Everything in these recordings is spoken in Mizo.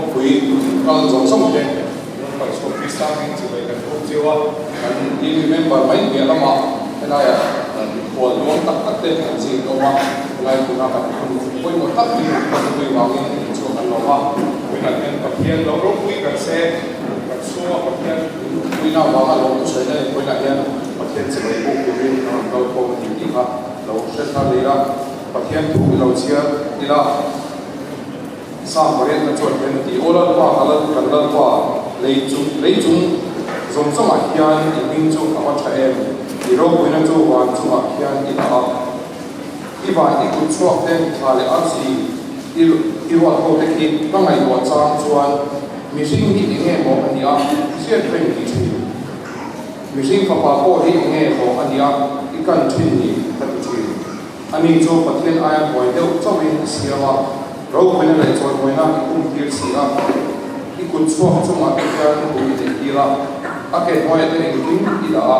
Inkhawmpui kal zawng zawng te Lalpa Isua Krista hming chibai kan kawp chiau a, kan team member mai piah lamah helaiah mikhual nuam tak tak te an zing awm a, helai tuna kan hun pawimawh tak hi kan pui vangin inchhuak an lawm a, tunah hian Pathian lo ropui kan se, kan chhunga Pathian puina vanga lawm thusawi na leh puiinah hian Pathian chibai buk turin a rawn kal khawm a ni tih kha lo hre thar leh ila, Pathian thu i lo chhiar ila. Sam pariatna chuan hian a ti, Aw Lalpa, ka Lal, kan Lalpa, lei chung, lei chung zawng zawngah hian i hming chu a va tha em? I ropuina chu van chungah hian i dah a. I van i kut chhuak te, thla leh arsi i, i ruat ho te khi ka ngaihtuah chang chuan mihring hi eng nge maw a nia hriat reng ti thin. Mihring fapa pawh hi eng nge maw a nia i kan thin ni ka ti thin. Ani chu Pathian aia buai deuh chauhin a siam a, ropuina leh chawimawina i kumtir si a, i kut chhuak chungah te hian thu i neihtir a, a ke hnuaiah te engkim i dah a,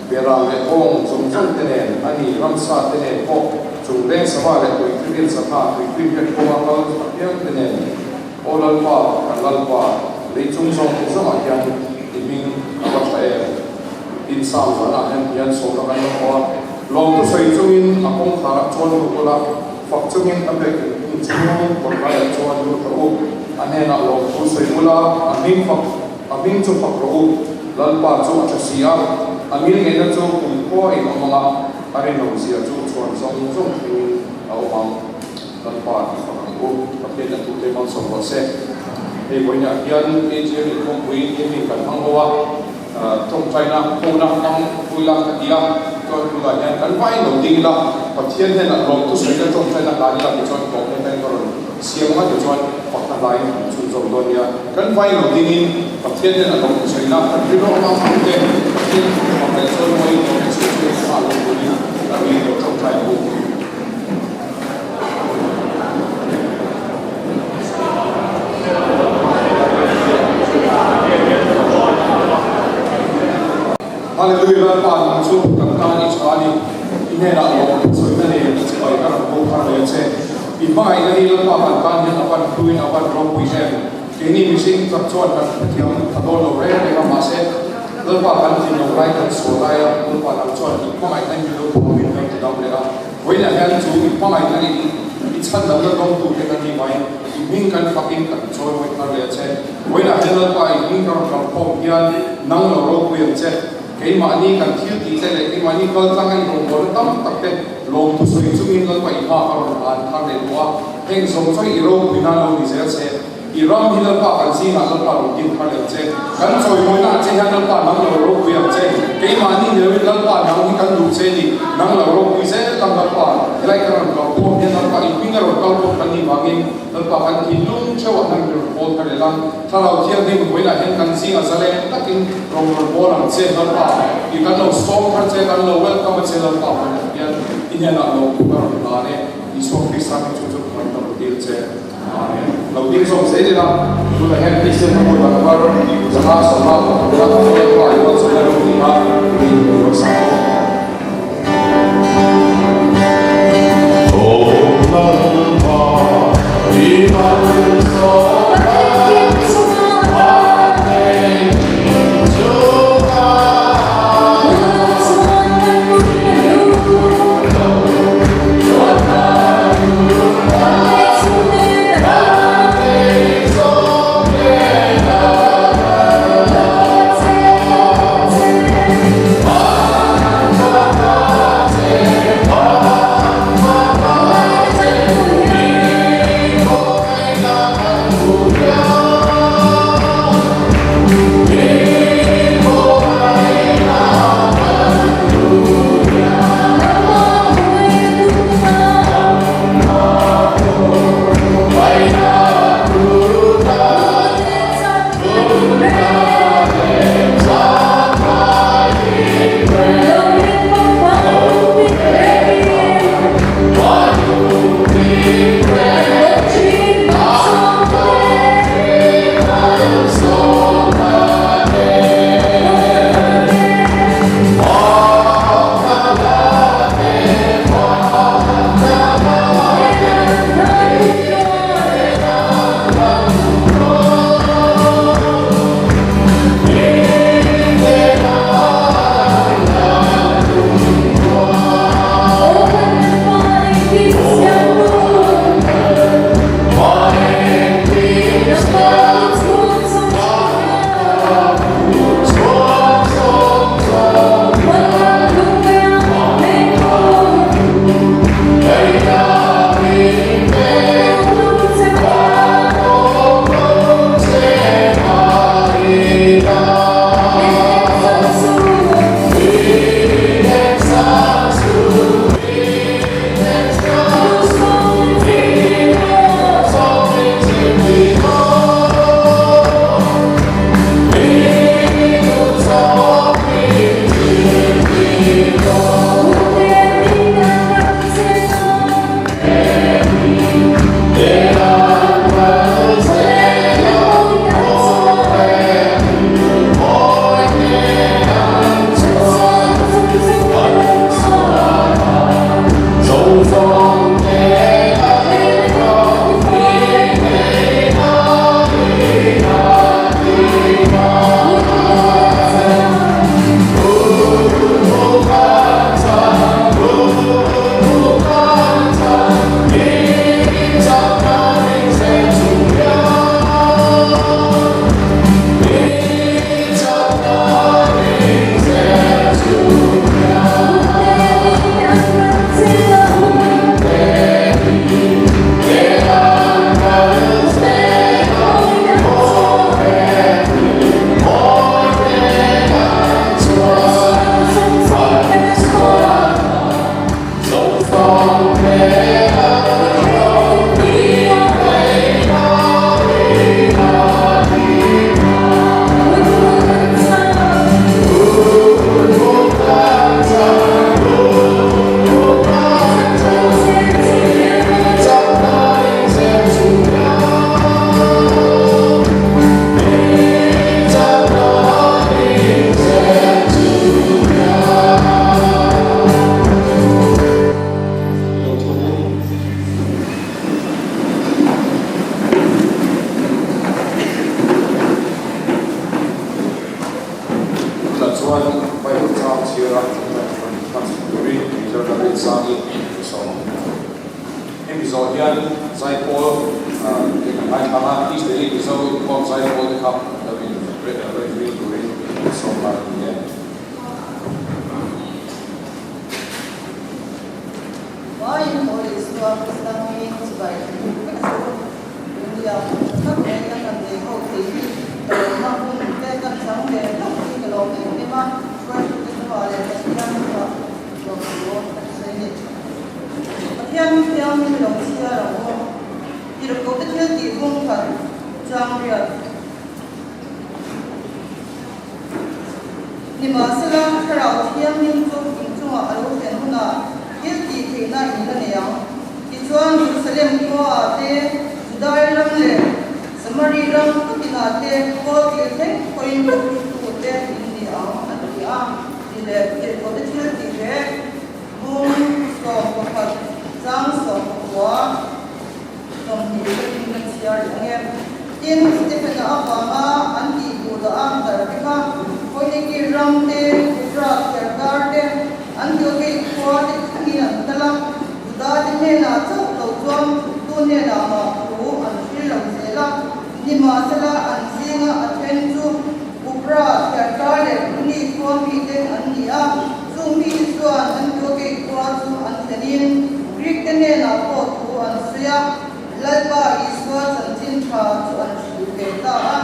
beram leh bawng zawng zawng te nen, ani ramsa te nen pawh, chung leng sava leh tuikhririn sangha tuikhrin te khawnga kal apiang te nen, Aw Lalpa, kan Lalpa, lei chung zawng zawngah hian i hming a va tha em? Tin Sam zanah hian hian sawmna kan lo haw a, lawmtu sawi chungin a kawngkharah chuan lut ula, fak chungin a bek in hung chung kawt laiah chuan lut rawh u, a hnenah lawmtu sawi ula, a hming fak a hming chu fak rawh u, Lalpa chu a tha si a, a ngil ngeihna chu kumkhua in awm ang a, a rinawm zia chu chhuan zawng zawng thlengin a awm ang. Lalpa tih fak ang u, Pathian a tute malsawm rawh se. Hei vawiinah hian AGM inkhawmpui hi mi kan hmang ho a, tawngtaina hona hmang pui la ka ti a, chuan tunah hian kan vain lo ding ila, Pathian hnenah lawmthu sawina tawngtaina hlan ila tichuan tlawmna hian ka rawn siam ang a tichuan fakna hlain kan chhunzawm dawn nia. Kan vain lo dingin Pathian hnenah lawmthu sawina kan ri rawh ang ang te, Pathian fak leh chuan mawiin lawmthu sawi chu engmah lo turin ka ri lo tawngtai ang u. Hallelujah Lalpa nang chu kan tan i tha a ni, i hnenah lawm thuchhuina nen i chibai ka rawn bo thar ve che. I hmangaihna hi Lalpa kan tan hian a van hluin a van ropui em. Keini mihring tak chuan kan hrethiam tha dawn lo reng reng a, mahse Lalpa kan thin lo lai kan sual lai a, Lalpa nang chuan i hmangaihna hi lo thawmin lo ti dam leh a. Vawiinah hian chu i hmangaihna in i chhan lohna dawngtute kan ni mai, i hming kan fakin kan chawi mawi thar leh a che. Vawiinah hian Lalpa i hming ka rawn kal khawm hian nang lo ropui ang che. Keimahni kan thil tih te leh keimahni kal tlanga i rawngbawlna tam tak te lawmthu sawi chungin Lalpa i hma ka rawn hlan thar leh duh a, heng zawng zawng i ropui nan lo ni zel che. I ram hi Lalpa kan zingah Lalpa rawn din thar leh che. Kan chawimawina ah che hian Lalpa nang lo ropui ang che. Keimahni ni loin Lalpa nang hi kan duh che ni. Nang lo ropui zel ang Lalpa. Helai kan rawn kal khawm hian Lalpa i hming a rawn kal khawm kan nih vangin Lalpa kan thinlung theuhah nang hi rawn pawl thar leh lang. Thlarau Thianghlim vawiinah hian kan zingah zalen takin rawn rawn pawl ang che Lalpa. I kan lo sawm thar che, kan lo welcome a che Lalpa vawiinah hian i hnenah lo ka rawn hlan e. Isua Krista hming chu chu ka rawn dil che. Amen. Lo ding zawk zel ila, tunah hian Kristian ho dang var zanga sawma pathumna Lalpa i malsawmna ro tih kha mi lo sa bawk. Aw Lalpa, i malsawmna Tunah chuan Bible chang chhiara hman turin Mizoram Rinsangi ka sawm ang. Hemi zawh hian Zaipawl te kan ngaithlang a, East Delhi Mizo inkhawm Zaipawl te kha lo in referee turin ka sawm nghal a ni e. Vawiin haw Isua Krista hmingin chibai kan hmu vek a chu. India tha tak mai kan han nei ho thei hi ka lawmna hun te kan chang ve hlauh hi ka lawm em em a, hruaitute chungah leh Pathian chungah lawmthu kan sawi a ni. Pathian thiangin lo chhiar ang u. Tirhkohte thil tih bung khat chang riat. Nimahsela, Thlarau Thianghlim chu inchungah a lo thlen hunah thil tih theihna in la nei ang. Tichuan, Jerusalem khuaah te, Judai ram leh Samari ram khatinah te khawl thil thleng pawhin tute in ni ang, a ti a. Ti leh tirhkohte thil tih leh bung 11 chang 19 takin kan chhiar leh ang e. Tin, Stephen-a avanga an tih duh dah a dar te kha Phoiniki ram te, Kupra thliarkar te, Antiochei khua te thlengin an kal a, Juda te hnenah chauh lo chuan tu hnenah mah thu an hril lo zel a. Nimahsela, an zinga a then chu Kupra thliarkar leh Puni khua mite an ni a, chung mite chuan Antiochei khua chu an thlenin Greek te hnenah pawh thu an sawi a. Lalpa Isua chanchin tha chu an hrilh ve ta a,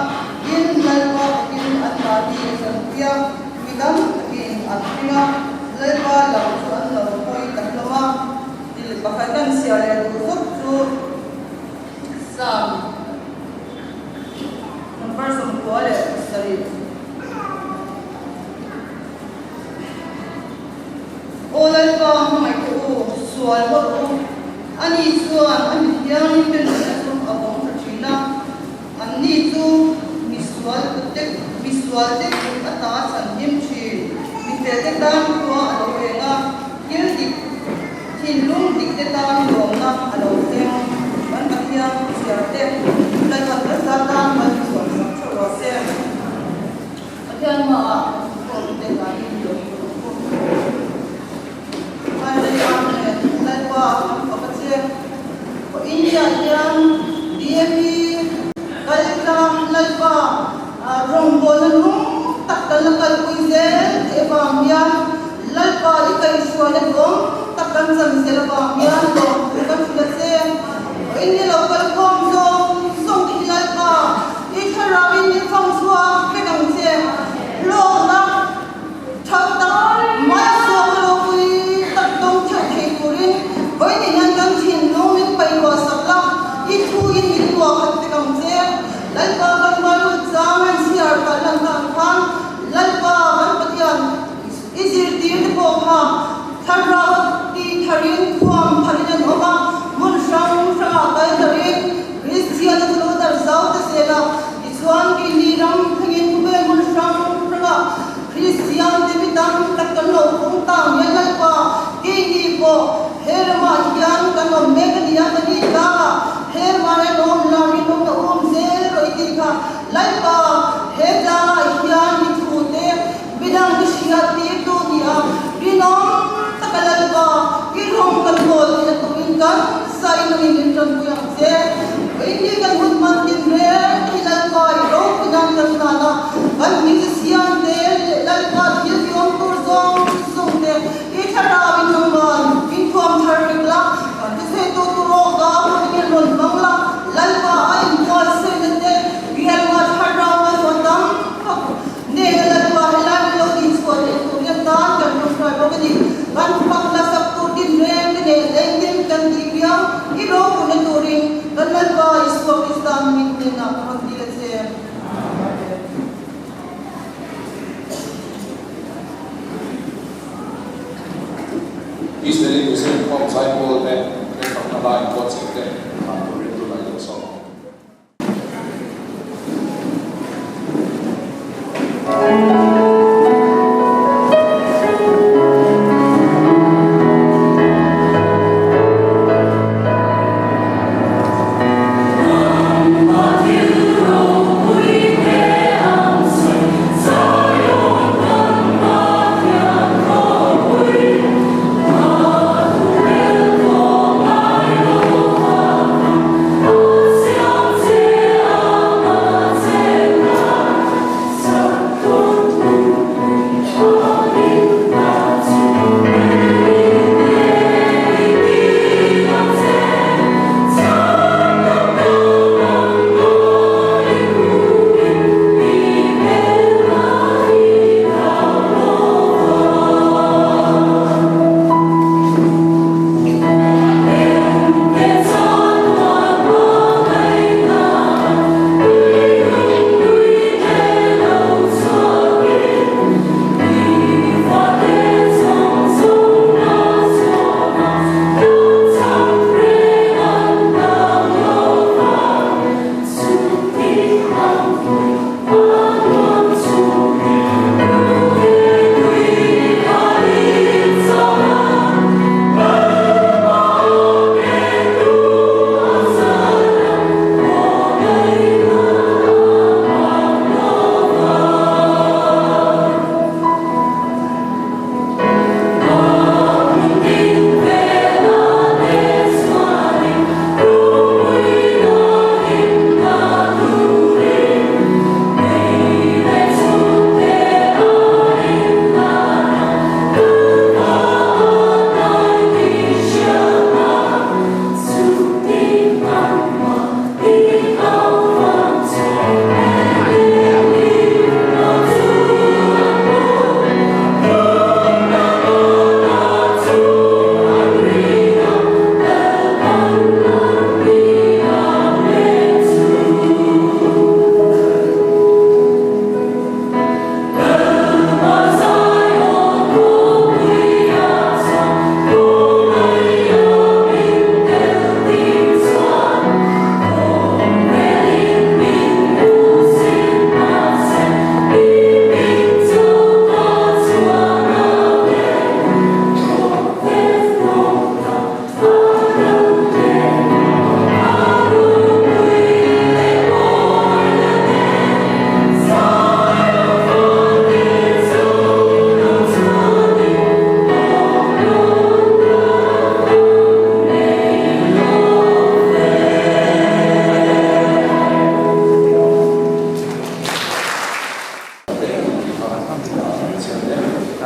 tin, Lalpa takin anmahni a chanpui a, mi dam takin an hring a, Lalpa lam chu an lo hawi ta hlawm a. Thil pakhat kan chhiar leh duh zawk chu Psalm number 97. Aw Lalpa, hmangaih teh u, sual bawk u. Ani chuan a mi thianghlimte nunna chu a vawng tha thin a, anni chu misual kutte misualte kut ata a chhanhim thin. Mifelte tan khua a lo eng a, thil dik thinlung dikte tan lawmna a lo thleng. Kan Pathian chhiar te, Lalpan kan za tan malsawm sak theuh rawh se. Pathian hmaah thawmte dahin lo tur ang u. Hallelujah Amen Lalpa kan fak a che. Aw India hian DME kal tlang Lalpa rawngbawlna nung tak kan la kalpui zel tih avang hian Lalpa i kaihhruaina duhawm tak kan chan zel avang hian lawmthu kan hrilh a che. Aw India lo kalkhawm zawng zawng te hi Lalpa I thlarauin min fang chhuak vek ang che. Hlawkna tha tak, malsawmna ropui tak dawng theuh thei turin vawiin hian kan thinlung min paihruah sak la, i thuin min luah khat vek ang che. Lalpa kan Bible chang an chhiar kalh lan dan khan Lalpa kan Pathian i zirtir te pawh kha thlarau ti tharin thuam tharin an awm a, hmun hrang hrangah kal tarin Kristiana chu lo dar zau ta zel a, tichuan keini ram thlengin khawvel hmun hrang hrangah Kristian te mi tam tak kan lo phung ta ang hian Lalpa keini pawh he. He ramah hian kan awm mek a ni a, ka ni tlangah he ramah hian awm la, rinawmna awm zel rawh i tih kha Lalpa, he tlangah hian mi thute midang i hriat tirtu ni a, rinawm taka Lalpa, i rawng kan bawl tih a tumin kan zai nungin min tanpui ang che. Vawiin kan hun hman tin reng hi Lalpa i ropui nan kan hlan a, kan musician te leh Lalpa thil ti awm tur zawng zawng te I thlarau in nangman in thuam thar vek la, kan thusawitu tur awk a hun in rawn hmang la, Lalpa a inbuatsaihna te bialma thlarau a zawn tam tak nena Lalpa helai min lo dinchhuah leh tur hian tan kan rawn hruai bawk a ni. Kan fak hla sak tur dinreng te nen engtin kan tih viau i ropuina turin kan Lalpa Isua Krista min hnenah ka rawn dil a che. Amen. Israeli Muslim khawm zaipawl te kan fakna lai buatsaih te dan turin tunah i lo sawm ang.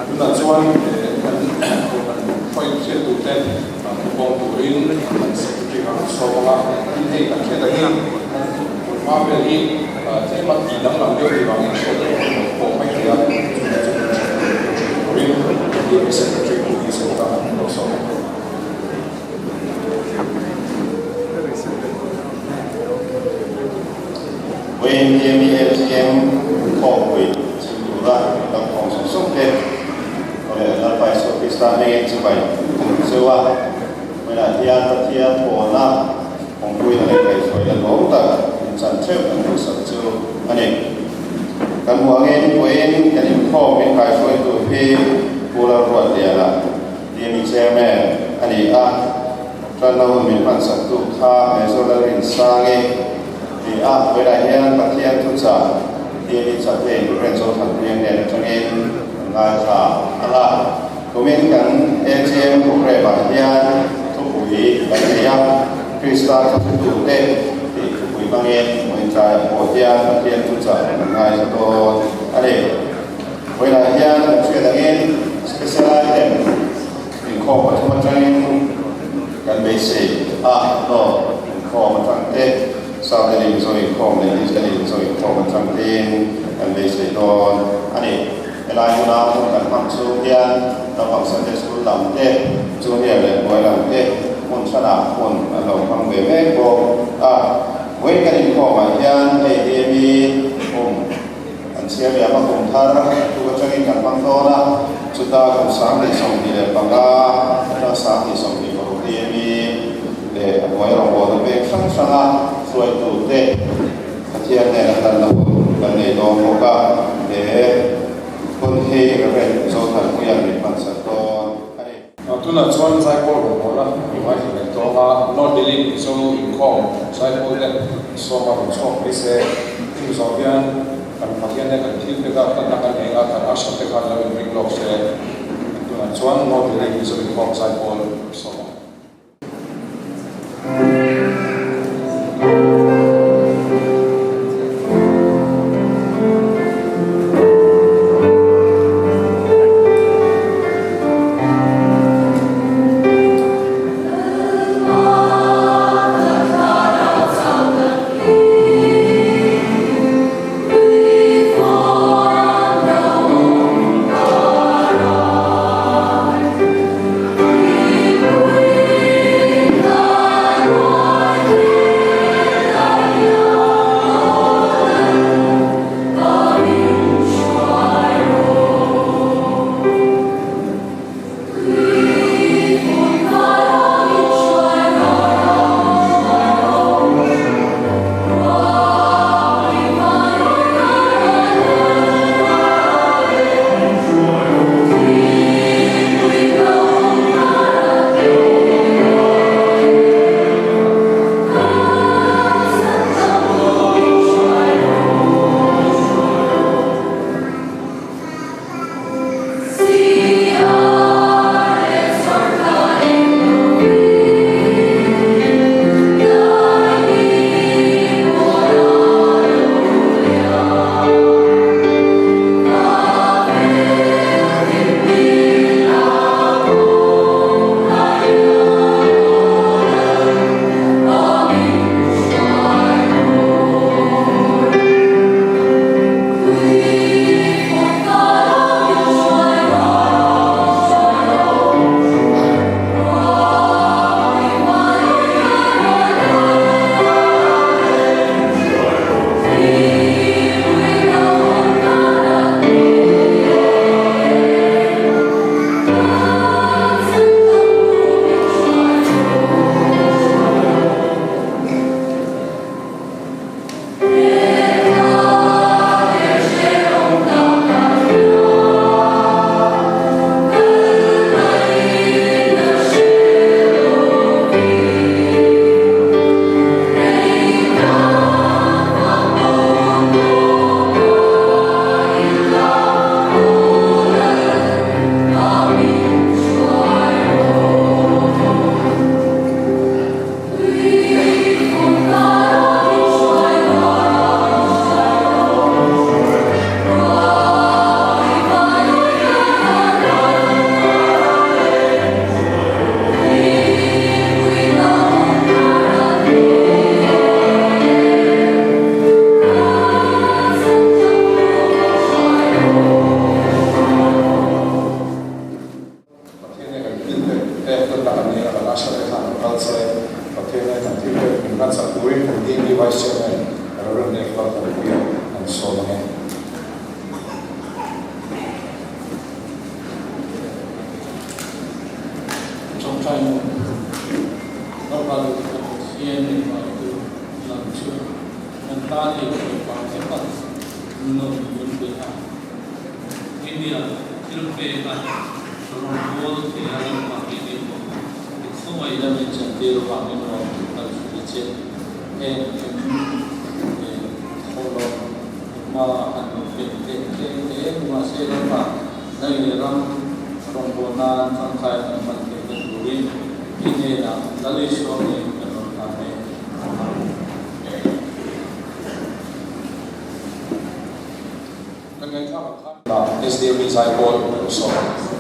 Tunah chuan kan hruai hriat tur te thupawng turin kan secretary kha kan sawm ang a, tin hei kan hriat angin kan hma vel hi tlema tih danglam deuh ni vangin hriat loh kan lo pawh mai thei a, chumi chu kan hriat turin DAP secretary Pu Vincent kha kan lo sawm ang. Vawiin DMEFCM khawmpui chhim tura kan khawm sawk sawk te leh Lalpa Isua Krista hmengin chibai ka duh zeuh a. Vawiinah hian Pathian pawlna kawngpuina leh kaihhruaina lawm tak inchan theuh kan duhsak chu a ni. Kan hmuh angin vawiin kan inkhawm min kaihhruaitu hi Pu Lalruatliana, DME Chairman. a ni a. Tanna hun min hmansaktu kha Major Lalrinsangi ni a. Vawiinah hian Pathian thuchah TME Chaplain Rev Zothanpuia hnen atangin kan ngaithla ang a. Kumin kan AGM programme-ah hian thupui kan nei a, Krista thuhretute tih thupui hmangin vawiin tlaiah pawh hian Pathian thuchah kan ngaithla dawn a ni. Vawiinah hian kan hriat angin Special Item inkhawm pathum atangin kan beisei a, North inkhawm atang te, South Delhi Mizo inkhawm leh East Delhi Mizo inkhawm atang tein kan beisei dawn a ni. Helai huna hun kan hmang chhung hian naupang Sunday School lam te, Junior leh hnuai lam te hmun hranah hun an lo hmang ve mek bawk a. Vawiin kan inkhawmah hian hei DME hum An chhiar liam a kum thar tuk atangin kan hmang dawn a, chuta kum 2025 atang 2026 TME leh a hnuai rawngbawlna pek hrang hranga hruaitute Pathian hnena hlanna hun kan nei dawn bawk a, he hun hi Rev. Zothanpuia'n min hmansak dawn a ni. Tunah chuan Zaipawl rawngbawlna i ngaithla leh tawng a, North Delhi Mizo inkhawm Zaipawl te sawma rawn chhuak mai se. Hemi zawh hian kan Pathian te kan thil te kha hlanna kan nei anga kan usher te khan lo inring lawk se. Tunah chuan North Delhi Mizo inkhawm Zaipawl sawma. Pathian nge kan thil pek te hlanna kan nei a, kan asha te khan an kal che. Pathian nge kan thil pek min hmansak turin kan DMB Vice Chairman Rev. Next Lalthanpuia an sawm ang e. Tawngtai maw? Lalpa duhtu kan Pathian min vaitu lam chu kan tan ei thei vang veka nun min pe a. India thil peka rawn bawl thei a Lalpa hi ni bawk. Khawngaihna min chantir avangin lawm thu kan hrilh a che. Heng in thawhlawm hma an lo pen teh tlem hle mahse lamah nangin ram rawngbawlh nan tangkai kan hman theihna turin i hnenah Lal Isua ngei kan rawn hlan e. Amen. Kan ngaihthlak ang khan SDME Zaipawl kan sawm a ni.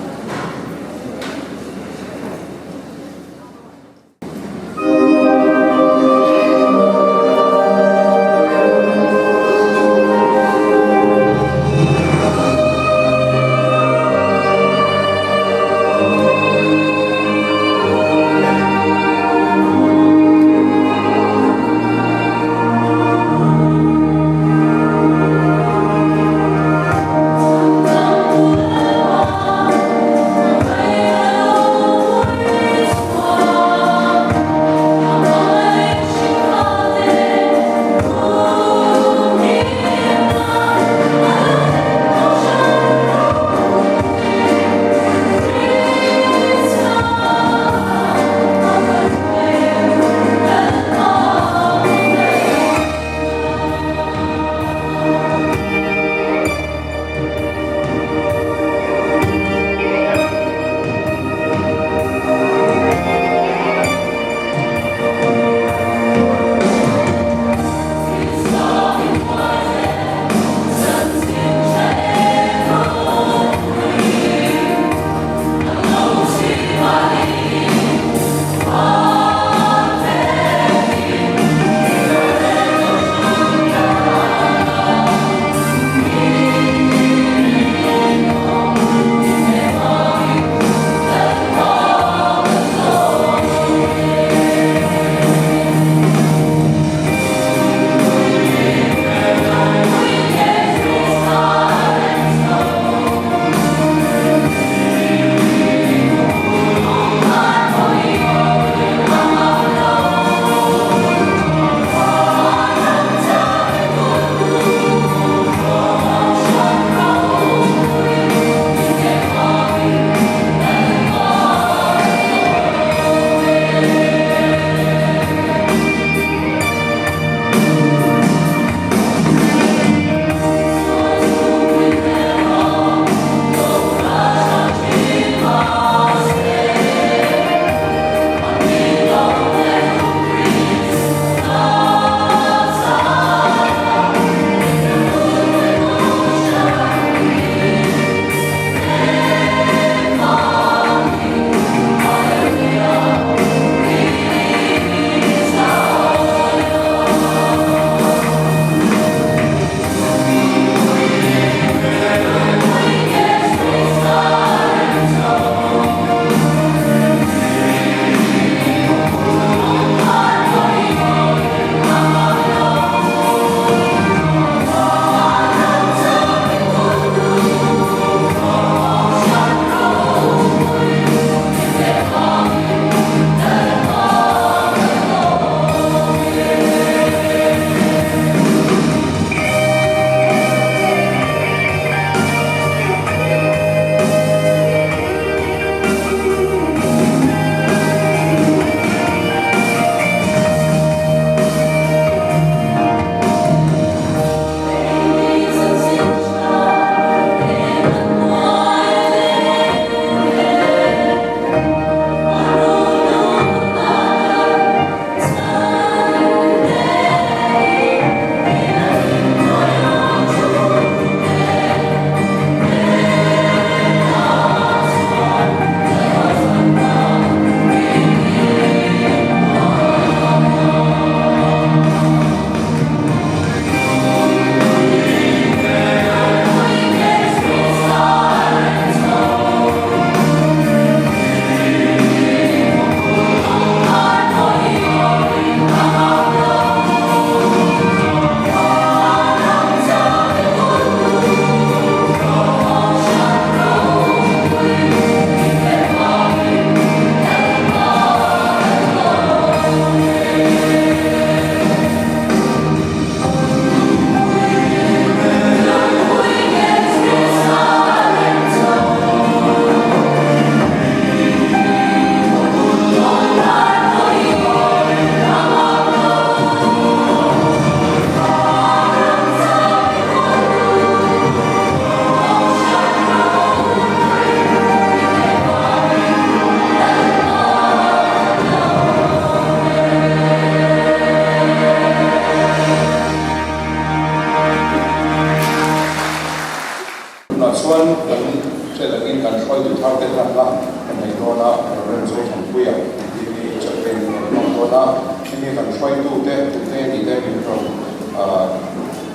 Hei hi kan hruaitute tute nih te min rawn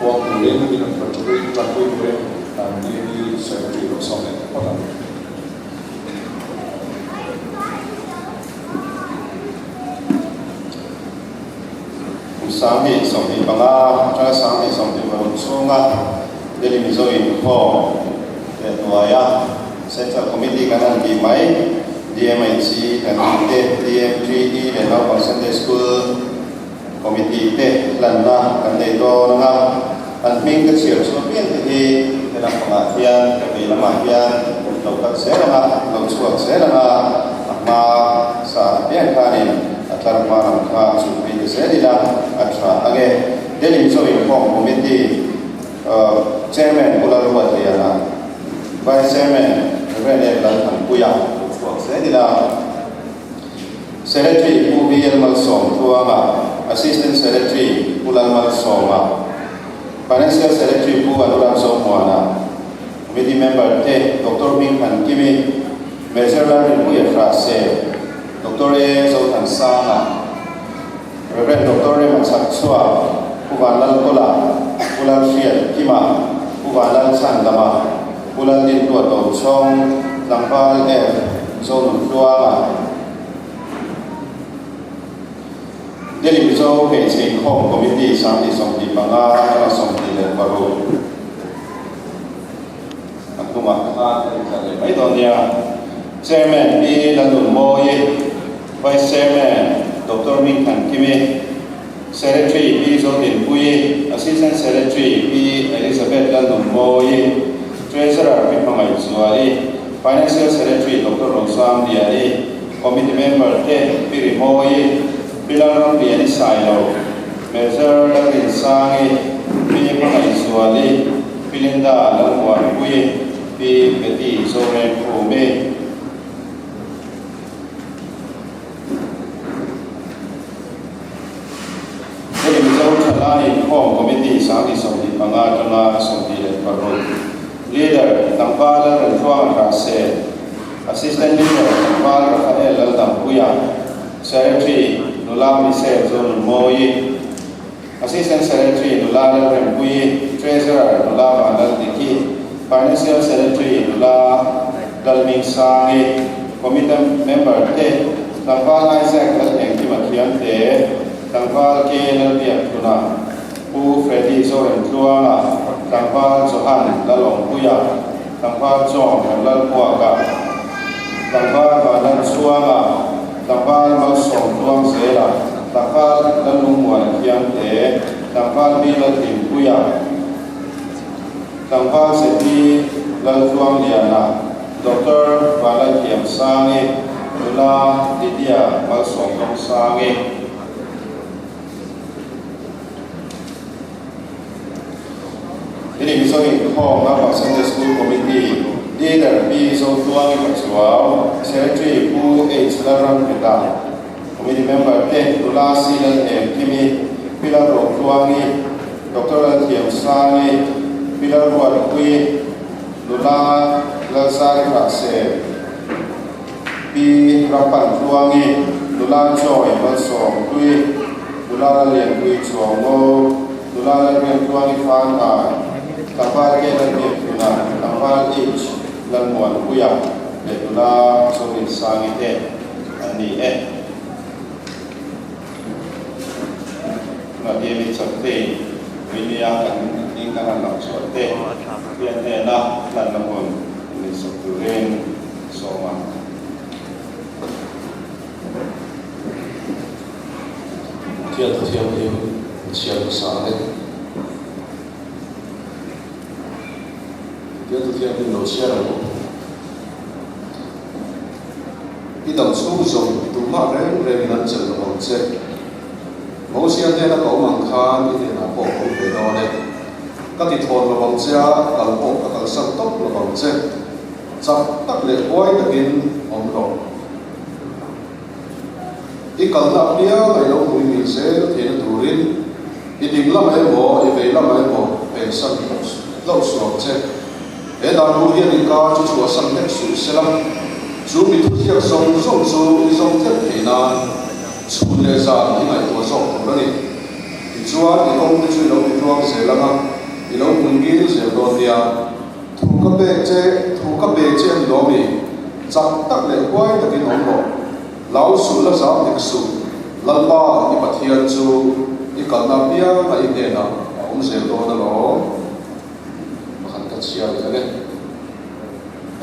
puang turin min rawn tanpui tanpui turin kan DME Secretary lo sawm leh ta phawt ang. Kum 2025 atanga 2026 chhunga Delhi Mizo Inkhawm leh hnuaia Central Committee kan han tih mai, DMHC kan tih te, DMTE leh Naupang Sunday School Committee te hlanna kan nei dawn ang a, an hming ka chhiar chhuah pian te hi he lampangah hian ka vei lamah hian lo kal zel ang a, lo chhuak zel ang a, a hma sa apiang khanin a tlar hma lam kha chu phei ta zel ila a tha ang e. Delhi Mizo Inkhawm Committee Chairman Pu Lalruatliana, Vice Chairman Rev Lalthanpuia lo chhuak zel ila. Secretary Pu VL Malsawmtluanga, Assistant Secretary Pu Lalmalsawma, Financial Secretary Pu Anurag Zomuana, Committee Member te Doctor Hmingthan Kimi, Major Lalrinpuia Hrahse, Doctor A Zothansanga, Rev Doctor Rema Chhakchhuak, Pu Vanlalkawla, Pu Lalhriat Kima, Pu Vanlalchhandama, Pu Laldintua Tochhawng, Tlangval F. Zonuntluanga, Delhi Mizo Hmeichhe Inkhawm Committee 2025 atanga 26 a hnungah khan a intlar leh mai dawn nia. Chairman Pi Lalnunmawii, Vice Chairman Doctor Hmingthankimi, Secretary Pi Zodinpuii, Assistant Secretary Pi Elizabeth Lalnunmawii, Treasurer Pi Hmangaihzuali, Financial Secretary Doctor Rosangliani, Committee Member te Pi Rimawii, Pi Lalramliani Sailo, Major Lalrinsangi, Pi Hmangaihzuali, Pi Linda Lalmuanpuii, Pi Betty Zorenkhumi. Hei Mizo Thalai Inkhawm Committee 2025 atanga 26 Leader Tlangval Lalrentluanga Hrahse, Assistant Leader Tlangval Raphael Laldampuia, Secretary Nula Michelle Zonunmawii, Assistant Secretary Nula Lalrempuii, Treasurer Nula Vanlaldiki, Financial Secretary Nula Lalmingsangi, Committee Member te, Tlangval Isaac Lalengkima Thiamte, Tlangval K Lalbiakthuna, Pu Freddy Zoremtluanga, Tlangval Johan Lalawmpuia, Tlangval John Lalpuaka, Tlangval Vanlalchhuanga, Tlangval Malsawmtluangzela, Tlangval Lallungmuana Thiamte, Tlangval Pi Lalhlimpuia, Tlangval Zeti Laltluangliana, Doctor Vanlalthiamsangi, Nula Lydia Malsawmdawngsangi. Hemi Mizo Inkhawm Naupang Sunday School Committee Leader Pi Zotluangi Pachuau, Secretary Pu H Lalramhmeta, Committee Member te Nula C Lal Em Kimi, Pi Lalrotluangi, Doctor Lalthiamsangi, Pi Lalruatpuii, Nula Lalzari Hrahse, Pi Rampantluangi, Nula Joy Malsawmtui, Nula Lallianpui Chuango, Nula Lalriantluangi Fanai, Tlangval K Lalbiakhluna, Tlangval H Lalmuanpuia leh Nula Zorinsangi te an ni e. Tunah DME Chapte Puinia kan hming kan han lang chhuah te Pathian hnena hlanna hun inneihsak turin sawm a. Pathian Thu Thianghlim chhiar hmasa ang e. Pathian Thu Thianghlim lo chhiar ang u. I dam chhung zawng tumah reng rengin an chelh lo ang che. Mosia hnena ka awm ang khan i hnenah pawh ka awm ve dawn e. Ka ti thawn lo ang che a, kal pawh ka kalsan tawp lo ang che. Chak tak leh huai takin awm rawh. I kalna apianga i lo hmui mil zel theihna turin i ding lamah emaw i vei lamah emaw pensan hlauh suh ang che. He dan hu hian i ka chu chhuahsan hlek suh sela, chu mi thuziak zawng zawng chu i zawng tlat thei nan chhun leh zan i ngaihtuah zawk. ni. Tichuan, i kawngte chu i lo titluang zel ang a, i lo hmungil zel dawn nia. Thu ka pek che, thu ka pe che a ni lawm i, chak tak leh huai takin awm rawh. Hlau suh la zam hek suh, Lalpa i Pathian chu i kalna apianga i hnenah a awm zel dawn alawm. Pakhat ka chhiar leh ang e.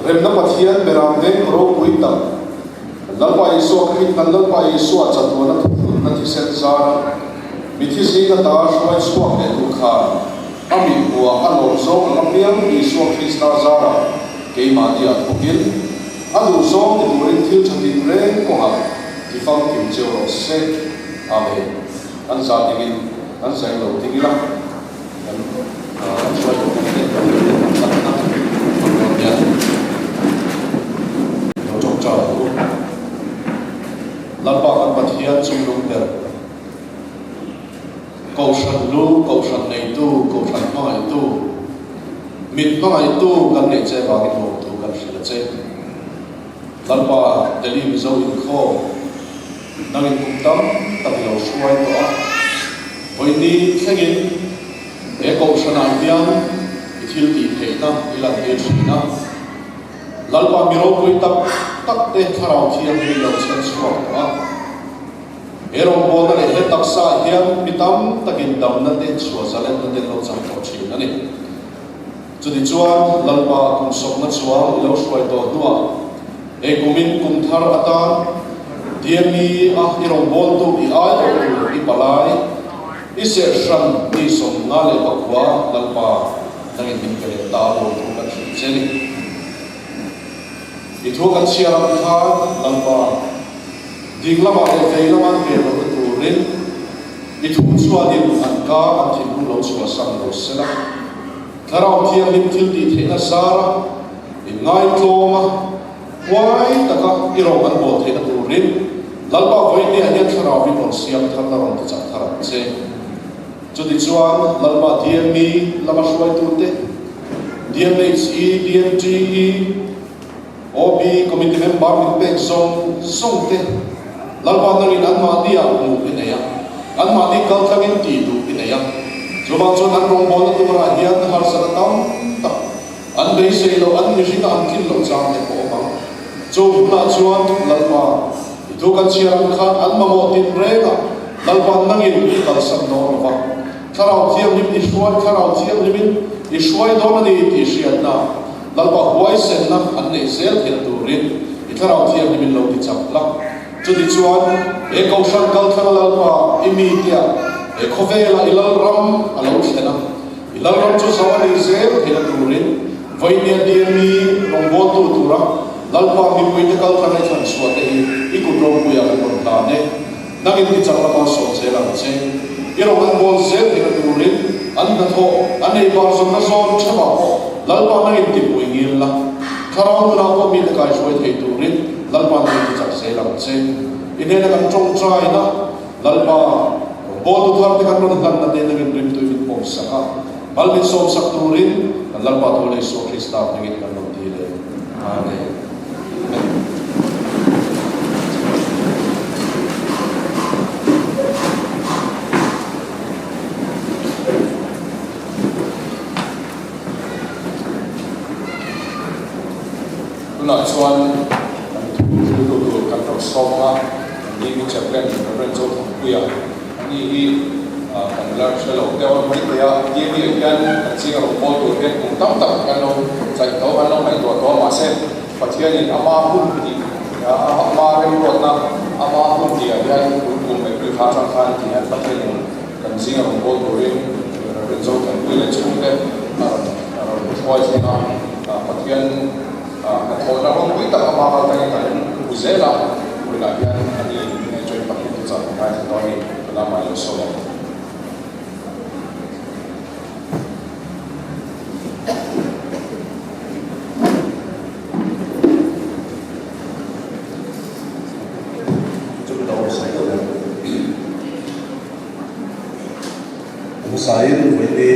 Remna Pathian beram veng ropui tak, Lalpa Isua Khrih kan Lalpa Isua chatuana thuthlunna thisen zara mithi zing ata hruai chhuak leh tu khan a mithmuah a lawm zawng ang apiang Isua Krista zara keimahni ah thawkin a duh zawng ti turin thil tha tin reng kawngah ti famkim cheu rawh se. Amen. Kan za dingin kan zai lo ding ila. Kan hruaitu te kan takna a dawn hian lo tawngtai ang u. Lalpa kan Pathian chungnung ber, Kohhran lu, Kohhran neitu, Kohhran hmangaihtu, mit hmangaihtu kan neih che vangin lawmthu kan hrilh a che. Lalpa Delhi Mizo inkhawm nangin kum tam tak i lo hruai tawh a, vawiini thlengin he kohhranah hian i thil tih theihna i lantir thin a. Lalpa mi ropui tak tak te thlarau thianghlim i lo chhen chhuak tawh a. He rawngbawlna leh he taksaah hian mi tam takin damna te chhuah zalenna te an lo chang tawh thin a ni. Chutichuan, Lalpa kum sawmna chuang i lo hruai tawh hnuah, he kumin kum thar atan DME a i rawngbawltu i ai awh tur i palai, i serhhran ni 59 Lalpa nangin min pe leh ta lo thu kan hrilh che ni. I thu kan chhiar ang khan Lalpa ding lamah leh vei lama an ve lohna turin i thu chuanin an ka an thinlung lo chhuahsan lo sela. Thlarau Thianghlim thil tih theihna zara inngaintlawma huai taka i rawng an bawl theihna turin Lalpa vawinia hian Thlarau hi rawn siam thar la rawn tichak thar ang che. Chutichuan Lalpa DME lama hruaitute, DMHE, DMTE, OB Committee member min pek zawng zawng te Lalpa nangin anmahni ah hmuh i nei a, anmahni kal tlangin tih duh i nei a. Chuvang chuan an rawngbawlna turah hian harsatna tam tak an beisei loh, an mihringa an tlin loh chang te pawh awm ang. Chu hunah chuan Lalpa i thu kan chhiar ang khan an mamawh tin rengah Lalpa nangin i kalsan dawn lo va, Thlarau Thianghlim i hruai, Thlarau Thianghlimin i hruai dawn a ni tih hriatna Lalpa huaisenna an neih zel theih turin i Thlarau Thianghlimin lo ti chak la. Chutichuan, he Kohhran kalthlanga Lalpa i mite ah he khawvela i Lalram a lo thlen a, i Lalram chu zo a nih zel theihna turin vawinia DME rawngbawltu tura Lalpa mipuite kalthlanga i thlan chhuah te hi i kut ropuiah kan rawn hlan e. Nangin ti chak lama sawm zel ang che. I rawng an bawl zel theihna turin an hnathawh, an ei bar zawnna zawn theuhah pawh Lalpa nangin ti pui ngil la. Thlarau nunah pawh mite kaihruai thei turin Lalpa nangin ti chak zel ang che. I hnena kan tawngtaina Lalpa rawngbawltu thar te kan rawn hlanna te nangin rimtui min pawm sak a, mal min sawm sak turin kan Lalpa Thu leh Isua Krista hmingin kan rawn ti leh. Amen. Tunah chuan kan thu thiltu tur kan rawn sawm ang a, kan Navy Chaplain Rev. Zothangpuia a ni hi kan la hre lo deuh a mai thei a, Navy ah hian kan zinga rawn pawl tur hian kum tam tak kan lo chaih tawh, kan lo ngaihtuah tawh a, mahse Pathianin ama hun tih, ama remruatna, ama hun tihah hian tun kum April thla atang khan ti hian Pathianin kan zinga rawn bawl turin Rev. Zothanpui leh chhungte a rawn a rawn hruai thleng a, Pathian hnathawhna ropui tak ama kal tangin kan hmu zel a, vawiinah hian ani joint Pathian thuchah kan ngaithla dawn a ni, tunah mah ilo sawi ang. Hmasain vawiini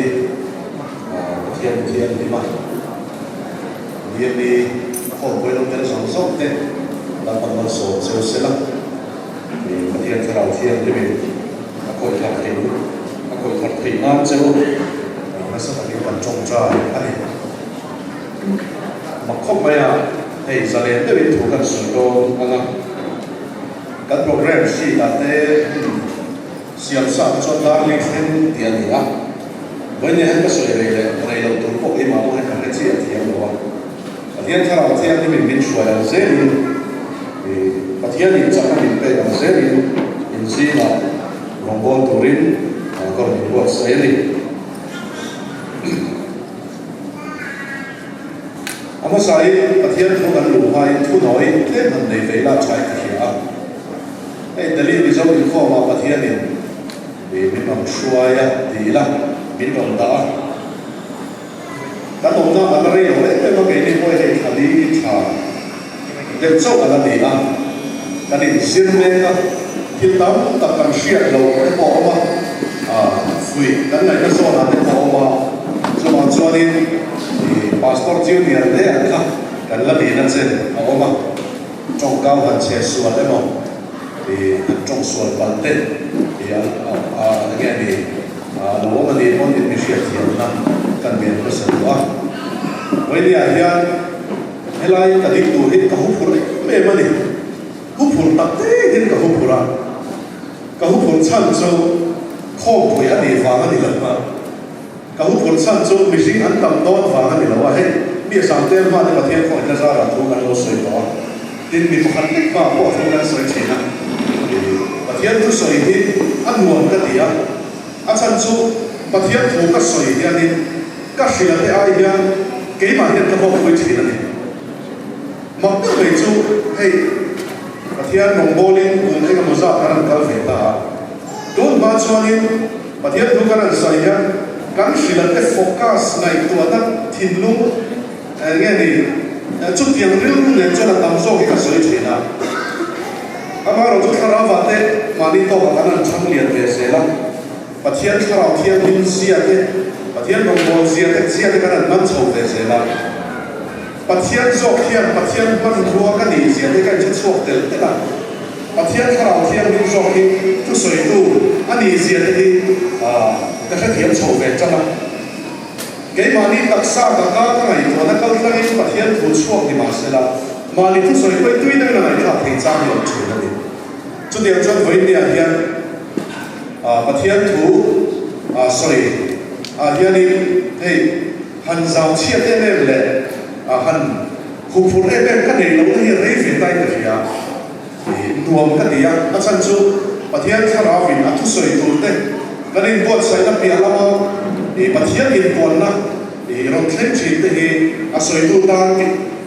Pathian Thianghlim a Biami a khawmpui lo tel zawng zawng te Lalpan malsawm cheu sela Pathian Thlarau Thianghlimin. a khawih thar thei a khawih thar theih nan che u nasa takin kan tawngtai a ni. Mak khawp mai a, hei zalen deuhin thu kan sawi dawn ang a, kan programme sheet ah te hun siam sa te chuan darling thleng tih a ni a, vawiin hian ka sawi rei leh rei loh tur pawh keimah pawh hian ka hre chiah thiam lo a. Pathian thlarau thianghlimin min hruai ang zelin, Pathianin chakna min pek ang zelin inzingah rawngbâwl turin ka rawn inbuatsaih a ni. A hmasain Pathian thu kan luh hmain thunawi tlem han nei ve ila thain ka hria a. Hei Delhi Mizo inkhawmah Pathianin min rawn hruai a ti ila min rawn dah a. Kan awmna a la rei lo em em a, keini pawh hei thla li thla deuh chauh a la ni a, kan inzir mek a, thil tam tak kan hriat loh te pawh a awm a, fuih kan ngaihna zawnah te pawh a awm a, chuvang chuanin Pastor Junior te ang kha kan la nihna chen a awm a, tawngkau han chhe sual emaw han tawng sual palh te eng nge ni. A lo awm a nih pawn in mi hriatthiamna kan ngen hmasa duh a. Vawinia hian helai ka ding tur hi ka huphurh em em a ni. Huphurh tak tekin ka huphurh a. Ka huphurh chhan chu khawmpui a nih vang a ni lo a. Ka huphurh chhan chu mihring an tam dawn vang a ni lo a. Hei mi a sam tel hma te Pathian khawngaihna zarah thu kan lo sawi tawh a. Tin mi pakhat lek hma pawh thu kan sawi thin a. Pathian thusawi hi a nuam ka ti a. A chhan chu Pathian thu ka sawi hianin ka hria te ai hian keimah hian ka hlawkpui thin a ni. Mak deuh mai chu hei Pathian rawngbawlin kum engemaw zat kan rawn kal ve ta a, tun hma chuanin Pathian thu kan rawn sawi hian kan hrilh te focus ngaihtuahna thinlung eng nge ni chutiang rilru nen chuan a tam zawk hi ka sawi thin a. Amaherawhchu thlarau te mahni tawkah kan han chhang lian ve zel a, Pathian thlarau thianghlim zia te, Pathian rawngbâwl zia te zia te kan han man chho ve zel a. Pathian zawk hian Pathian hmanrua ka nih zia te ka inhre chhuak tel tel a, Pathian thlarau thianghlim zawk hi thusawitu a nih zia te hi ka hrethiam chho ve tan a. Keimahni taksa ka ka ka ngaihtuahna kal tlangin Pathian thu chhuak ni mah sela, mahni thusawi pawi tui deuhin a ngaihthlak thei chang lo thin a ni. Chutiang chuan vawiinniah hian Pathian thu sawi ah hianin hei han zau chhiat em em leh han huphurh em em ka nei lohna hi rei ve tain ka hria. Nuam ka ti a, a chhan chu Pathian thlarauin a thusawi tur te kan inbuatsaihna piah lama Pathian inpuanna rawn thleng thin te hi a sawitu tan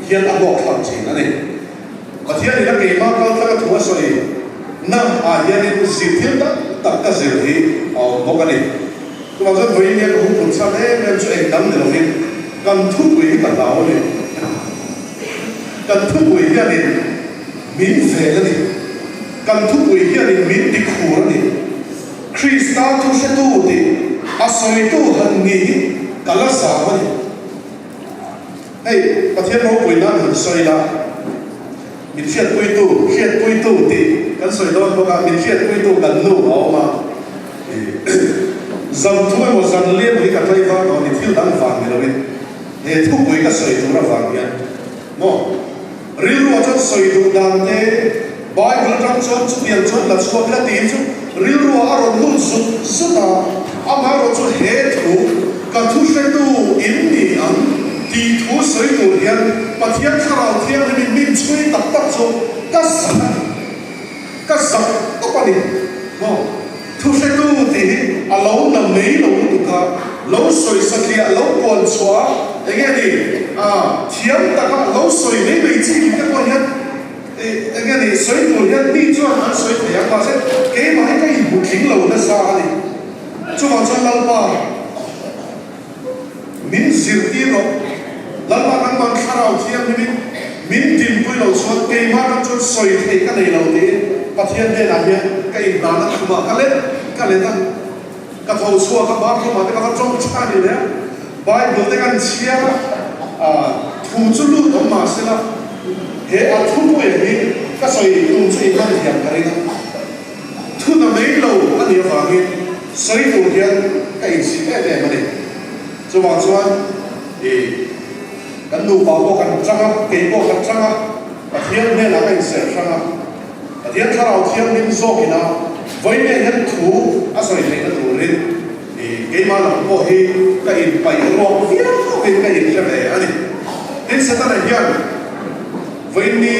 hian a hlawkthlak thin a ni. Pathianin a keimah kaltlang a thu a sawi na ah hianin zirtir tam tak ka zir hi a awm bawk a ni. Chuvang chuan vawiin hian ka huphurh chhan em em chu engdang ni lovin kan thupui hi ka hlau a ni. Kan thupui hianin min vel a ni. Kan thupui hianin min tikhur a ni. Krista thuhretu tih a sawitu han ni hi ka la zam a ni. Hei, Pathian ropui nan han sawi la, min hriatpuitu, hriatpuitu tih kan sawi dawn bawk a, min hriatpuitu kan nu a awm a. Zan thu emaw zan lem hi ka tlaivar dawn ni, thil dang vang ni loin he thupui ka sawi tur avang hian maw. Rilruah chuan sawi duh dan te, Bible atang chuan chutiang chuan la chhuak ila tiin chu rilruah a rawn lut zut zut a, amaherawh chu he thu ka thu hretu in ni ang tih thu sawi tur hian Pathian Thlarau Thianghlimin min chhui tak tak chu ka zak a ni, ka zak tawp a ni maw? Thu hretu tih hi a lo na mai lo lutuk a, lo sawi satliah, lo puan chhuah a, eng nge ni, a thiam taka lo sawi mai mai chi tih te pawh hian eng nge ni, sawi tur hian mi chuan an sawi thei ang, mahse keimah hi ka inhmu tling lo nasa a ni. Chuvang chuan Lalpa min zirtir rawh, Lalpa kan man thlarau thianghlimin min dinpui loh chuan keimah tan chuan sawi theih ka nei lo tiin Pathian hnenah hian ka inhlan a, khumah ka let ka let a, ka tho chhuak a, bathroom ah te ka va tawng tha ni leh a, Bible te kan chhiar a, thu chu lut awm mah sela he a thupuia hi ka sawi tum chu i hman thiam ka ring a, thu na mai lo a ni a. nih avangin sawi tur hian ka insit em em a ni. Chuvang chuan ih kan nupa pawh kan chang a, kei pawh ka chang a, Pathian hnenah ka inserh hrang a, Pathian thlarau thianghlim zawkin a vawiin hian thu a sawi theihna turin ih keimah lam pawh hi ka inpaih ruak viau in ka inhre ve a ni. Tin, Setana hian vawiin ni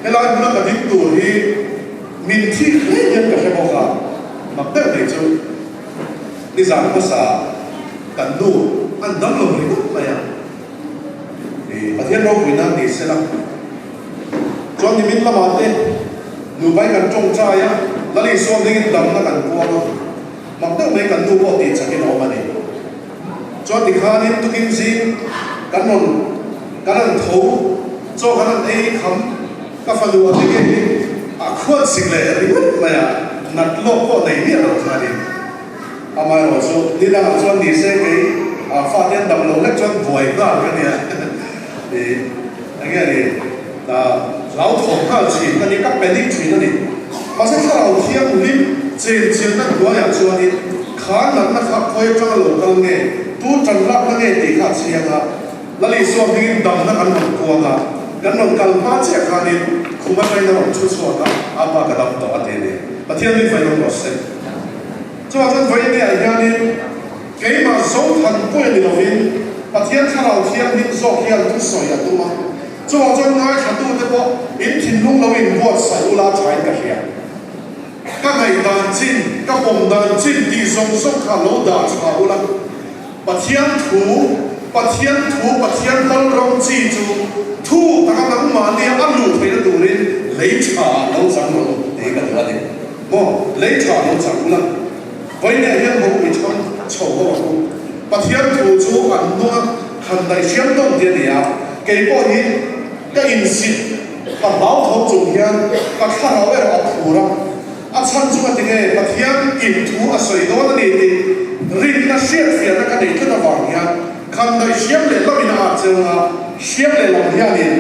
helai hmuna ka ding tur hi min thik hle hian ka hre bawk a, mak deuh mai chu nizan hmasa kan nu an dam lo ringawt mai a. Pathian ropuina ni sela. Chuan nimin lamah te nupai kan tawngtai a, Lal Isua hmingin damna kan puang a, mak deuh mai kan nu pawh tih chakin a awm a ni. Chuan tikhanin tukin zing kan rawn kan han tho, chaw kan han ei kham, ka fanu a tege hi a khuat sik leh ringawt mai a, nat lawk pawh nei miah lo khanin. Amaherawh chu ni dangah chuan ni se kei fate an dam lo hlek chuan buai nghal ka nia ih eng nge ni hlauthawm nghal thin ka ni ka panic thin a ni. Mahse thlarau thianghlim chenchilhna hnuaiah chuanin kha natna kha khawi atanga lo kal nge tu tan lakna nge tih kha a chiang a, Lal Isua hmingin damna kan rawn kuang a, kan rawn kal hma chiah khanin khum atangin a rawn thu chhuak a, Apa ka dam tawh a ti a ni. Pathian min vainawm rawh se. Chuvang chuan vawiin hianin keimah Zothan pawh ni lovin Pathian Thlarau Thianghlim zawk hian thusawi a tum a. Chuvang chuan ngaithlatute pawh in thinlung lo inbuatsaih ula thain ka hria. Ka ngaihdan chin, ka pawm dan chin tih zawng zawng kha lo dah tha ula. Pathian thu, Pathian thu, Pathian Lalram chi chu thu taka nangmahnia a luh theihna turin lei tha lo chang rawh u tih ka duh a ni. Maw, lei tha lo chang ula, vawiinah hian ho i chhang chho ho ang u. Pathian thu chu an nung a, khan daih hriam dawn tih a ni a, kei pawh hi ka insit ka hlau tho chung hian ka thlarau erawh a phur a, a chhan chu ka ti nge Pathian in thu a sawi dawn a ni tih rinna hriatfiahna ka neih tlat avang hian khan daih hriam leh lamin a at cheu a, hriam leh lam hianin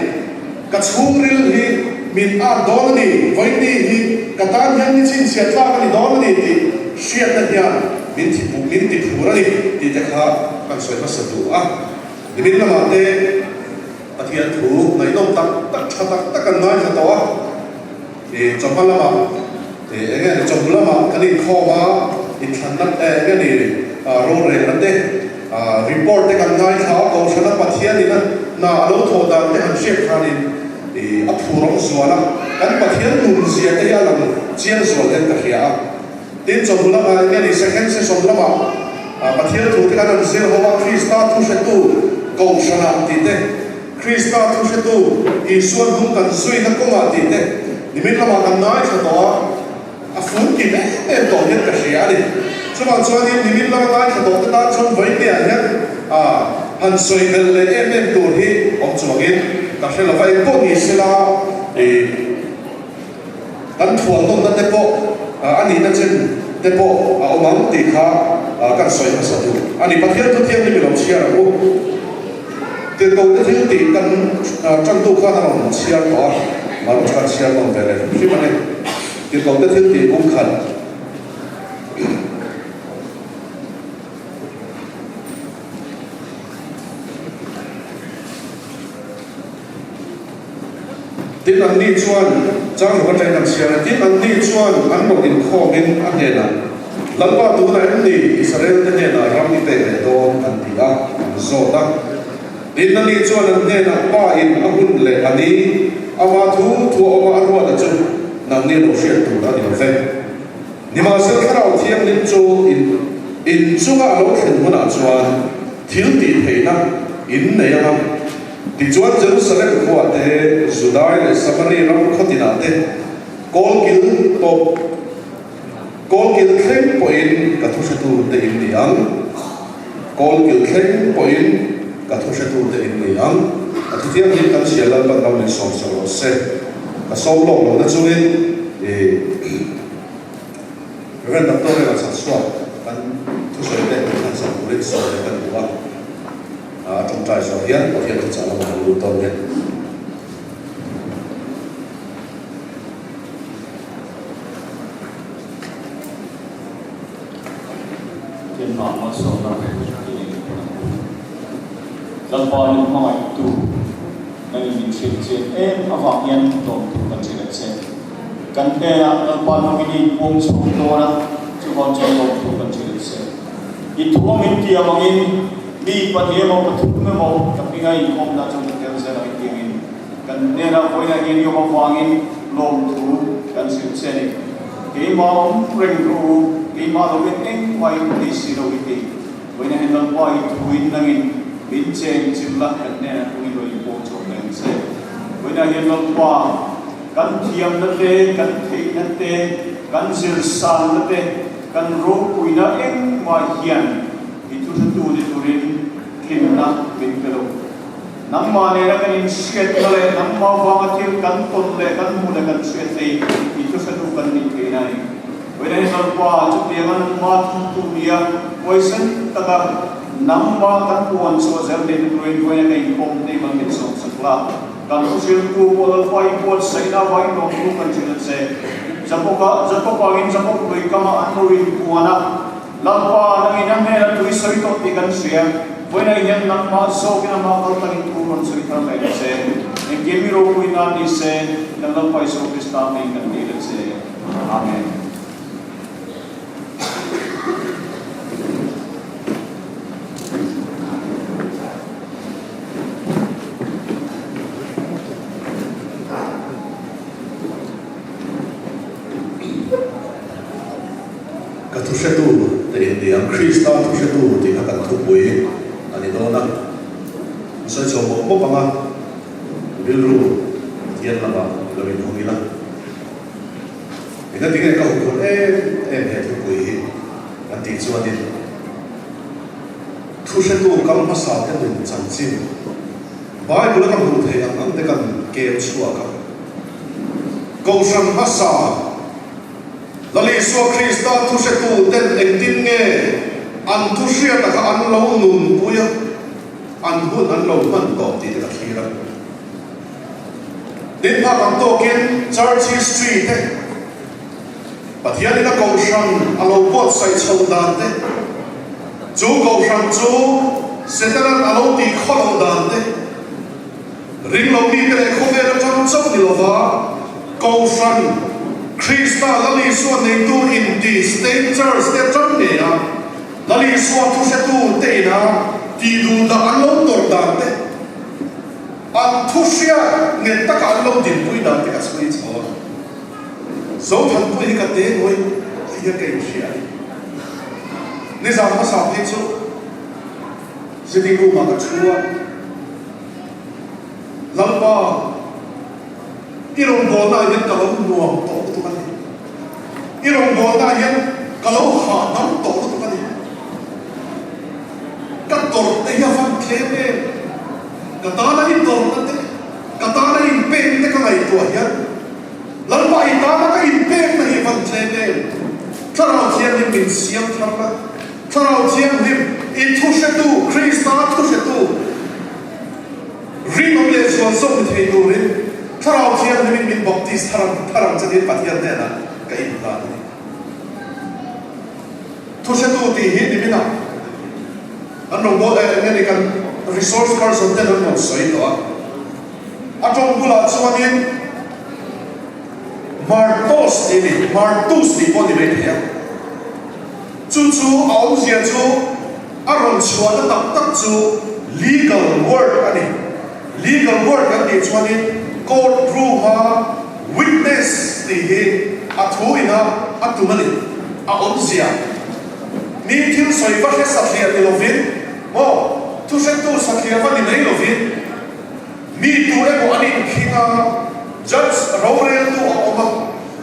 Ka chhungril hi min at dawn a ni, vawini hi ka tan hian ni chhinchhiah tlak a ni dawn a ni tih hriatna hian min thi min ti phur a ni tih te kha kan sawi hmasa duh a. Nimin lamah te Pathian thu ngaihnawm tak tak tha tak tak kan ngaithla tawh a, ih chawhma lamah ih eng nge ni chawhnu lamah kan inkhawm a, inthlanna eng nge ni rorelna te, Report te kan ngaithla a, Kohhrana Pathianin a hna a lo thawh dan te han hriat khanin a phurawm zual a, kan Pathian nun zia te hi a lang chiang zual hian ka hria a. Tin, chawhnu lamah eng nge ni second session lamah Pathian thu te kan han zir ho a, Krista thuhretu Kohhranah tih te, Krista thuhretu Isua hnung kan zuina kawngah tih te nimin lamah kan ngaithla tawh a. A fun kim em em tawh hian ka hria a ni. Chuvang chuanin nimin lama ngaithla tawh te tan chuan vawiin hian han sawi belh leh em em tur hi awm chuangin ka hre lo va, engpawh ni sela ih kan thuamhnawmna te pawh a nihna chen te pawh a awm ang tih kha kan sawi hmasa duh a ni. Pathian thu thianghlim i lo chhiar ang u. Tirhkoh te thil tih kan tantu khan a rawn chhiar tawh a, Maru khan chhiar nawn ve leh hrim hrim a ni. Tirhkoh te thil tih bung khat. Tin, anni chuan chang ruk atangin an chhiar a, tin, anni chuan an rawn inkhawmin a hnenah, Lalpa tunah em ni Israel te hnenah ram i pek leh dawn? an ti a, an zawt a. Tin, ani chuan an hnenah, Pa in a hun leh a ni, ama thu thu a awm a, a ruat a chu nangni lo hriat tur a ni lo ve. Nimahsela Thlarau Thianghlim chu in in chunga a lo thlen hunah chuan thil tih theihna in nei ang a. Tichuan Jerusalem khuaah te, Judai leh Samari ram khaw tinah te, kawlkil tawp kawlkil thleng pawhin ka thuhretu te in ni ang. Kawlkil thleng pawhin ka thuhretu te in ni ang. A thuthianghlim kan chhiar Lalpan lo min sawm sak rawh se. Ka sawm lawk lohna chungin i Rev. Doctor Rela Chhakchhuak kan thusawi te min han sak turin sawi leh kan duh a. A tawngtai zawh hian Pathian thuchah lamah a lut dawn nen. Pathian hna malsawmna rel tiin kan hmu. Lalpa min hmangaihtu nangin min hriat chian em avang hian lawmthu kan hrilh a che. Kan hnenah Lalpa nangin i inpuang chhuak dawn a, chuvang chuan lawmthu kan hrilh a che. I thuangin tiam angin mi pahnih emaw pathum emaw ka hminga inkhawmna chu ka tel zel ang tiangin kan hnenah vawiinah hian i awm avangin lawmthu kan hrilh che a ni. Keimah awm reng rawh u, keimah lovin engmah in thei si lo i ti. Vawiinah hian Lalpa i thuin nangin min cheng chilh la, kan hnenah tungin rawn inpawh chhuak reng che. Vawiinah hian Lalpa kan thiamna te, kan theihna te, kan zirsanna te, kan ropuina engmah hian i thuhretu ni turin tlinna min pe lo. Nangmah nena kan inhriatna leh nangmah vanga thil kan tawn leh kan hmuh leh kan hriat hi i thuhretu kan nih theihna a ni. Vawiin Lalpa, chutianga nangmah thuntu nia huaisen taka nangmah kan puan chhuah zel theihna turin vawiina ka inkhawm te man min sawm sak la. Kan thuhriltu pawh Lalpa i buatsaihna avangin lawmthu kan hrilh a che. Jakoka, Jakob angin Jakob lui kamah an lo inpuan a. Lalpa, nangin a hmel a tui sawi tawh tih kan hria. Vawiinah hian nangmah zawkin amah kal takin thu rawn sawi thar mai ang che. Engkim i ropui nan ni se, kan Lalpa Isua Krista hming kan dil a che. Amen. Ka thuhretu te in ni ang, Krista thuhretu tih kha kan thupui a ni dawn a. A sawi chho mawp mawp ang a, rilru Pathian lamah lo inhawng ila. Engati nge ka huphurh em em he thupui hi kan tih chuanin thuhretu kal hmasa te nun chanchin Bible a ka hmuh theih ang ang te kan kem chhuak a. Kohhran hmasa Lal Isua Krista thuhretu ten engtin nge an thuhriata kha an lo nunpui a, an hun an lo hman tawh tih te ka thlir a. Tin, phak ang tawkin Church History te, Pathianin a Kohhran a lo buatsaih chhoh dan te, chu Kohhran chu Setanan a lo tih khaw loh dan te, Ringlo mite leh khawvel atang chauh ni lova Kohhran Krista Lal Isua neitu inti State Church te atang ngei a Lal Isua thuhretu te ina tih duh dah an lo tawrh dan te, an thuhriat nghet taka an lo dinpui dan te ka chhui chho a. Zothanpui hi ka te nuai hian ka inhria a ni. Nizan hmasa phei chu sitting room ah ka thu a. Lalpa, i rawngbawlnaah hian ka lo nuam tawh lutuk a ni. I rawngbawlnaah hian ka lo hahdam tawh lutuk a ni. Ka tawrh te hi a van tlem em? Ka tana i tawrhna te, ka tana i inpekna te ka ngaihtuah hian, Lalpa, i tana ka inpekna hi a van tlem em? Thlarau Thianghlim min siam tharna, Thlarau Thianghlim i thuhretu, Krista thuhretu, Rinawm leh zual zawk ni thei turin Thlarau Thianghlimin min baptis thar ang thar ang che tiin Pathian hnenah ka inhlan a ni. Thuhretu tih hi niminah an rawn bawl eh eng nge ni kan resource person ten an rawn sawi tawh a. A tawng bulah chuanin Martos tih a ni, Martus tih pawh a ni mai thei a. Chu chu a awmzia chu a rawn chhuahna tak tak chu legal word a ni. Legal word kan tih chuanin court room a witness tih hi a thu ina a tum a ni. A awmzia mi thil sawi va hre satliah ni lovin maw thuhretu satliah va ni mai lovin mi tu emaw an inkhing a, judge roreltu a awm a,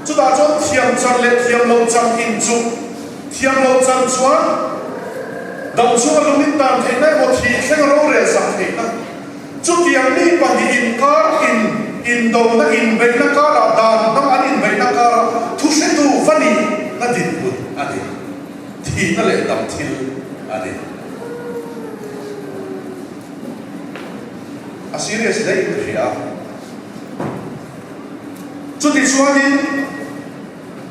chutah chuan thiam chan leh thiam lo chan inchuh. Thiam lo chan chuan dam chunga lung in tan theihna emaw thih thleng rorel sak theihna. Chutiang mi pahnih inkar in indona inbeihna karah dan hmang an inbeihna karah thuhretu va nih na dinhmun a ni. Thihna leh dam thil a ni. A serious hle in ka hria a. Chutichuanin.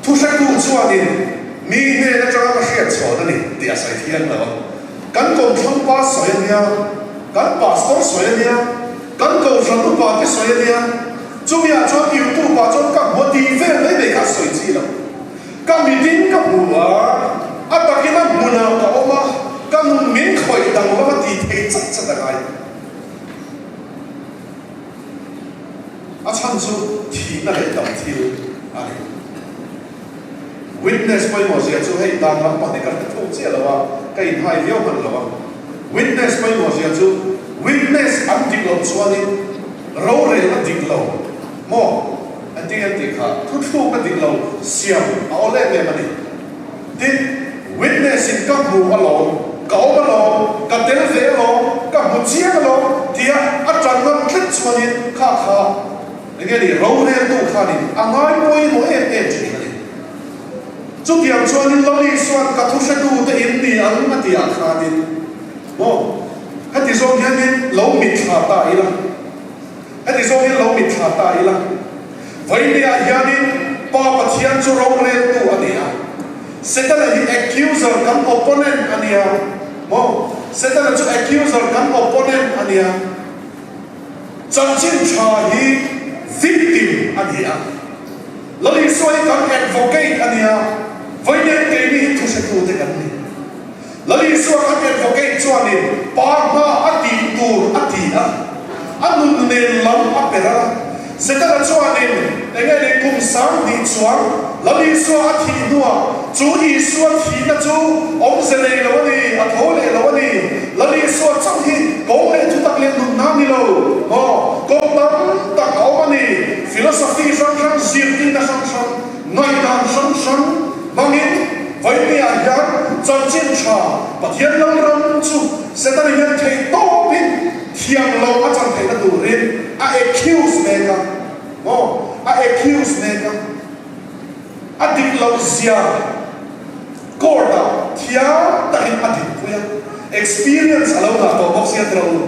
Thuhretu chuanin mi hnen atanga ka hriat chhawn a ni tih. tih a sawi thiang lo a. Kan kawmthlang pa sawi a nia, kan pastor sawi a nia, kan kohhran upa te sawi a nia, chumi ah chuan YouTube ah chuan ka hmu a tih vel mai mai kha a sawi chi lo. Ka mitin ka hmu a, a takin a hmunah ka awm a, ka nun min khawih dang lama tih theih chat chat a ngai. A chhan chu thihna leh dam thil a ni. Witness pawimawh zia chu hei dan lam pahnih ka hre thung chiah lo a, ka inhai viau hman lo a. Witness pawimawh zia chu witness an dik loh chuanin rorel a dik lo maw? Engtin nge an tih kha? Thuthluk a dik lo siam a awl em em a ni. Tin, witness in ka hmu alawm, ka awm alawm, ka tel ve alawm, ka hmu chiang alawm tia a tan ngam tlat chuanin kha kha enge ni roreltu khanin a ngai pawimawh em em thin a ni. Chutiang chuanin Lali chuan ka thu hretute in ni ang a tih ah khanin maw heti zawng hianin lo mitthla ta ila. Heti zawng hian lo mitthla ta ila, Vawinia hianin Pa Pathian chu roreltu a ni a, Setana hi accuser kan opponent a nia maw? Setana chu accuser kan opponent a nia. Chanchin tha hi victim a ni a, Lal Isua hi kan advocate a nia, Vawinia keini hi thuhretute kan ni. Lal Isua kan advocate chuanin Pa hma a tih tur a ti a, a nun nen lam a per a. Setana chuanin enge ni kum 2000 chuang Lal Isua a thih hnuah chu Isua thihna chu awmze nei lo a ni, a tho leh lo a ni. Lal Isua chauh hi kawng leh thutak leh nunna ni lo maw? Kawng tam tak a awm a ni. Philosophy hrang hrang, zirtirna hrang hrang, ngaihdan hrang hrang hmangin Vawinia hian chanchin tha Pathian lalram chu Setana hian theih tawpin thiam lo a chan theihna turin a accuse mek a, maw? A accuse mek a, a dik loh zia court ah thiam takin a dinpui a, experience a lo ngah tawh bawk sia tiraw u.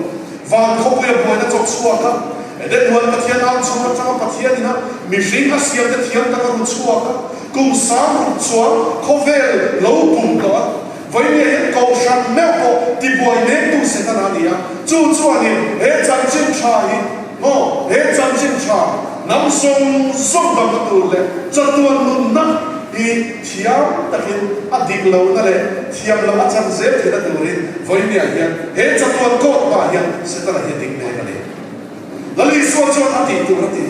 Van khawpuia buaina chawk chhuak a, Eden huan Pathian ang chhung atanga Pathian ina mihring a siamte thiam taka ru chhuak a, kum 6000 chuan khawvel lo bum tawh a, vawinia hian kohhran meuh pawh tibuai nektu Setana a ni a, chu chuanin he chanchin tha hi maw, he chanchin tha hnam zawng zawng damna tur leh chatuan nunna hi thiam takin a dik lohna leh thiam loh a chan zel theihna turin vawinia hian he chatuan court hmaah hian Setana hi a ding mek a ni. Lal Isua chuan a tih tur a ti.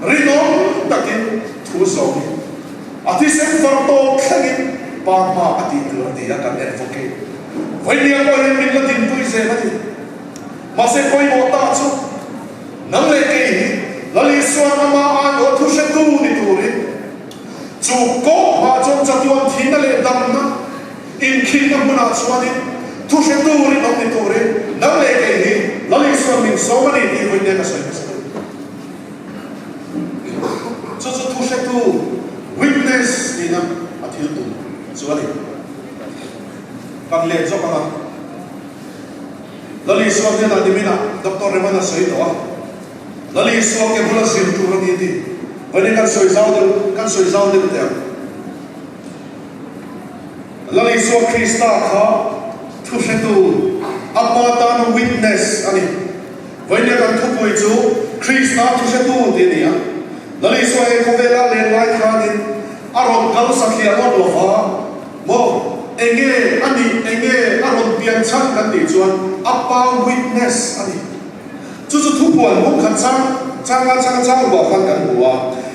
Rinawm takin thu zawmin a thisen far tawp thlengin Pa hma a tih tur a ti a, kan advocate. Vawinia pawh hian min la dinpui zel a ni. Mahse pawimawh ta chu nang leh kei hi Lal Isua'n ama aiawh thu hretu ni turin chu kawng hma chuan chatuan thihna leh damna Inkhihna hmunah chuanin thu hre turin awm ni turin nang leh kei hi Lal Isua'n min sawm a ni tih vawiin nen a sawi hmasa deuh. Chu chu thu hretu, witness, nihna a thil tum chu a ni. Kan let zawk ang a, Lal Isua hnenah niminah Doctor Remana sawi tawh a, Lal Isua ke bula zir tur a ni tih vawiin kan sawi zau deuh, kan sawi zau deuh teh ang. Lal Isua Krista kha thuhretu, a pa tana witness a ni. Vawinia kan thupui chu Krista thuhretu tih a ni a. Lal Isua he khawvela len lai khanin a rawn kal satliah ngawt lo va, maw? Enge a nih, enge a rawn pian chhan kan tih chuan a pa witness a ni. Chu chu thupuan hmun khat chang changa changa chang ruah khan kan hmu a,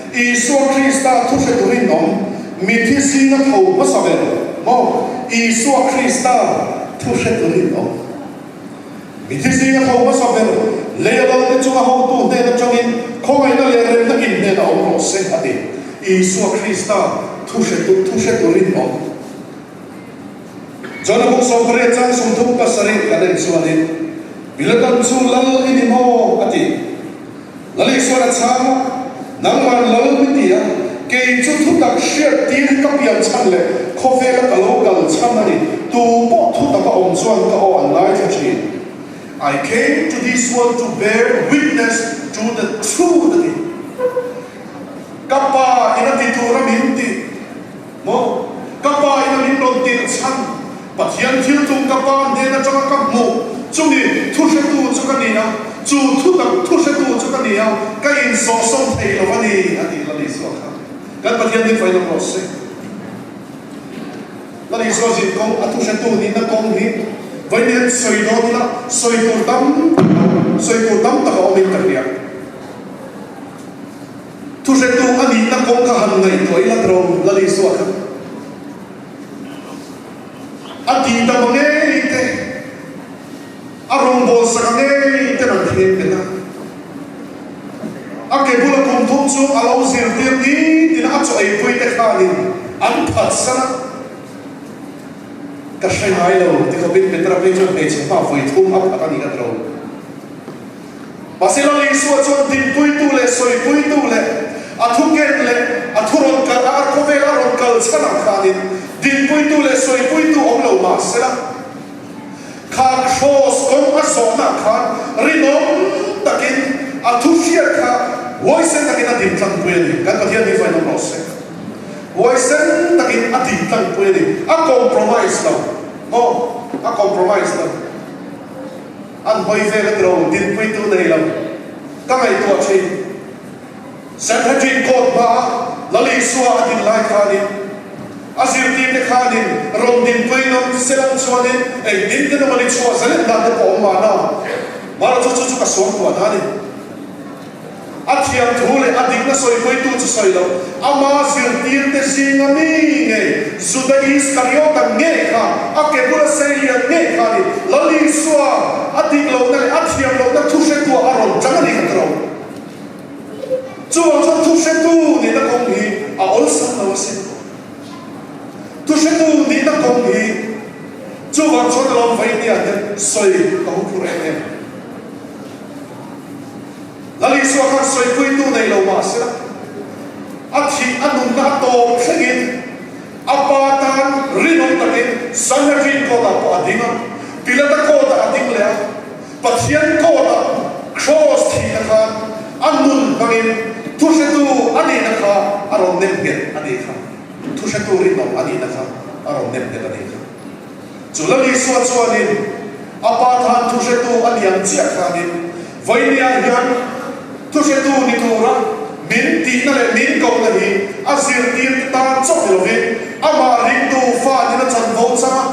Isua Krista thuhretu rinawm, mithi zinga tho hmasa ber maw? Isua Krista thuhretu rinawm, mithi zinga tho hmasa ber, lei a lalte chunga hotu hnen atangin khawngaihna leh remna in hnenah awm rawh se a ti. Isua Krista thuhretu thuhretu rinawm. John a buk 18 chang 37 kan en chuanin, Pilatan chu lal i ni maw? a ti. Lal Isuan a chhang a, Nangman lal mi ti a, kei chu thutak hriat tir hi ka pian chhan leh khawvela ka lo kal chhan a ni, tu pawh thutak a awm chuan ka aw an ngaithla thin. I came to this world to bear witness to the truth a ti. Ka pa in a ti tur a min ti. Maw? Ka pa in a min lo rawn tirh chhan, Pathian thil tum ka Pa hnen atanga ka hmuh chumi thuhretu chu ka ni a, chu thutak thuhretu chu ka ni a, ka insawhsawm thei lo a ni, a tih Lal Isua kha. Kan Pathian hi failawm rawh se. Lal Isua zin kawng, a thuhretu nihna kawng hi vawiin hian sawi dawn ila, sawi tur tam tak a awm, sawi tur tam tak a awmin ka hria. Thuhretu a nihna kawng kha han ngaihtuah ila tawng Lal Isua kha a tih dam a ngei te, a rawngbâwl sak a ngei te rawn thleng bet a. A ke bula kum thum chu a lo zirtir ni tina a chaw eipui te khanin an phatsan a. Ka hre ngai lo ti khawpin Petra phei chuan hmeichhe hma vawi thum a phat a nih a tawng. Mahse Lal Isua chuan dinpuitu leh sawipuitu leh a thu ken leh a thu rawn kal a khawvel a rawn kal chhan ang khanin dinpuitu leh sawipuitu awm lo mah sela, kha kraws kawng a zawhna khan rinawm takin a thu hriat kha huaisen takin a din tlangpui a ni. Kan Pathian hi fainawm rawh se. Huaisen takin a din tlangpui a ni. A compromise lo. Maw? A compromise lo. An hawi vel a tiro, dinpuitu nei lo. Ka ngaihtuah thin. Sanhedrin court hmaa Lal Isua a din lai khanin, a zirtirte khanin rawn dinpui ngam selang chuanin engtin te nawm an inchhuah zalen dan te pawh awm mahna. Mahna chu chu chu ka suangtuah na a ni. A thiam thu leh a dikna sawipuitu chu sawi lo, ama zirtirte zinga mi nge Juda Iskariota nge kha, a ke bula sei lian nge kha a ni. Lal Isua a dik lohna leh a thiam lohna thu hretuah a rawn chang a ni kha tiro. Chuvang chuan thu hretu nihna kawng hi a awlsam lo asin. Thu hretu nihna kawng hi chuvang chuan alawm vawinia hian sawi ka huphurh em em. Lal Isua khan sawipuitu nei lo mah sela, a thih a nunna a tawp thlengin a pa tan rinawm takin Sanhedrin court-ah pawh a ding a, Pilata court-ah a ding leh a, Pathian court-ah Kraws thihna khan a nun hmangin thuhretu a nihna kha a rawn nem nghet a nih kha, thuhretu rinawm a nihna kha a rawn nem nghet a nih kha. Chu Lal Isua chuanin a pa than thuhretu a liam chiah khanin vawinia hian thuhretu ni tura min tihna leh min kohna hi a zirtirte tan chauh ni lovin amah ringtu fa nena chanvo changa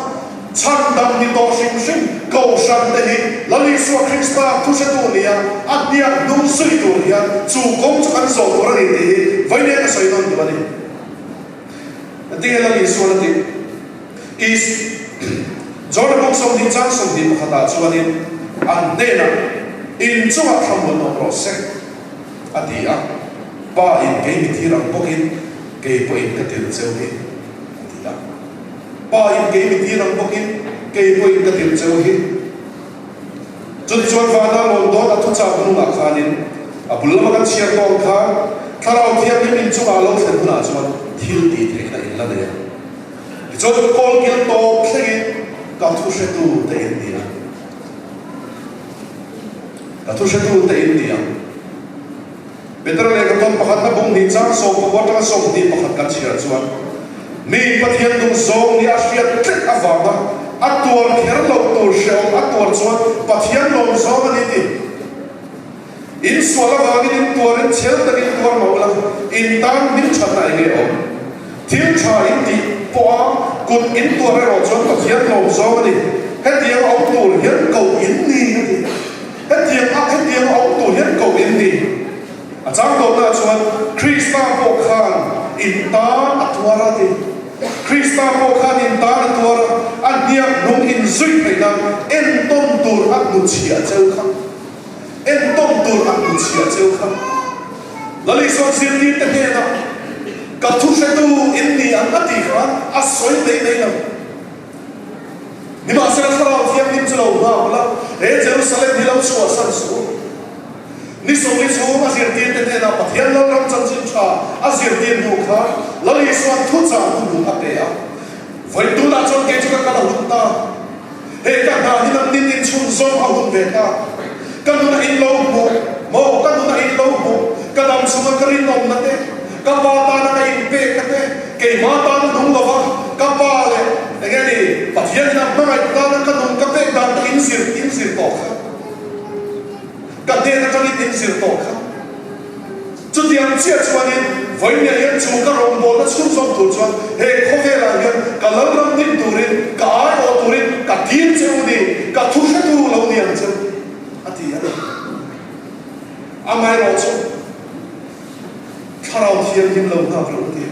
chhandam ni tawh hrim hrim kohhran te hi Lal Isua Krista thuhretu nia a hniak hnung zui tur hian chu kawng chu kan zawh tur a ni tih hi vawinia ka sawi nawn duh a ni. Engtinge Lal Isuan a tih? Is. Jordan bawk 20 chang 21 ah chuanin an hnenah, In chungah thlamuan awm rawh se, a ti a. Pa in kei mi thir ang bawkin kei pawhin ka tir cheu hi, a ti a. Pa in kei mi thir ang bawkin kei pawhin ka tir cheu hi. Chutichuan vana lawn dawn a thuchah hnungah khanin a bul lama kan chhiar tawng khan Thlarau Thianghlim in chungah a lo thlen hunah chuan thil tih theihna in la nei a. Tichuan kawl kil tawp thlengin ka thu hretu te in ni a. Ka thu hretu te in ni a. Petera lehkha tawn pakhatna bung hnih chang 19 atanga 21 kan chhiar chuan, Mi Pathian dung zawng nia a hriat tlat avanga a tuar kher loh tur hrehawm a tuar chuan Pathian lawm zawng a ni ti. In sual avangin in tuarin chhel takin tuar mah ula, in tan hming thatna eng nge awm? Thil tha in tih pawha kut in tuar erawh chuan Pathian lawm zawng a ni. Hetiang a awm tur hian koh in ni a ti. Hetiang a hetiang a awm tur hian koh in ni. A chang tawhna chuan Krista pawh khan in tan a tuar a ti. Krista pawh khan in tan a tuar a, a hniak hnung in zui theih nan entawn tur a hnuchhiah cheu kha. Entawn tur a hnuchhiah cheu kha. Lal Isuan zirtirte hnenah, Ka thuhretu in ni ang a tih khan a sawi mai mai lo. Nimahsela Thlarau Thianghlim chu lo nghak la, he Jerusalem hi lo chhuahsan suh u. Ni sawmli chhung a zirtirte hnenah Pathian Lalram chanchin tha a zirtir hnu khan Lal Isua'n thuchah hnu a pe a. Vawi tunah chuan kei chu ka kal a hun ta. He ka hna hi nang nin inchhun zawm a hun ve ta. Ka nuna in lo hmuh maw? Ka nuna in lo hmuh, ka dam chhunga ka rinawmna te, ka pa tana ka inpekna te, keimah tana nung lova ka pa leh. Pathianin a hmangaih tana ka nun ka pek dan te in zir in zir tawh kha. Ka hnen atangin in zir tawh kha. Chutiang chiah chuanin vawinia hian chu ka rawngbawlna chhunzawm tur chuan he khawvelah hian ka lalram dim turin, ka aiawh turin ka dil che u ni, ka thu hretu lo ni ang che u, a ti a ni. Amaherawhchu, Thlarau Thianghlim lo nghak lo ti.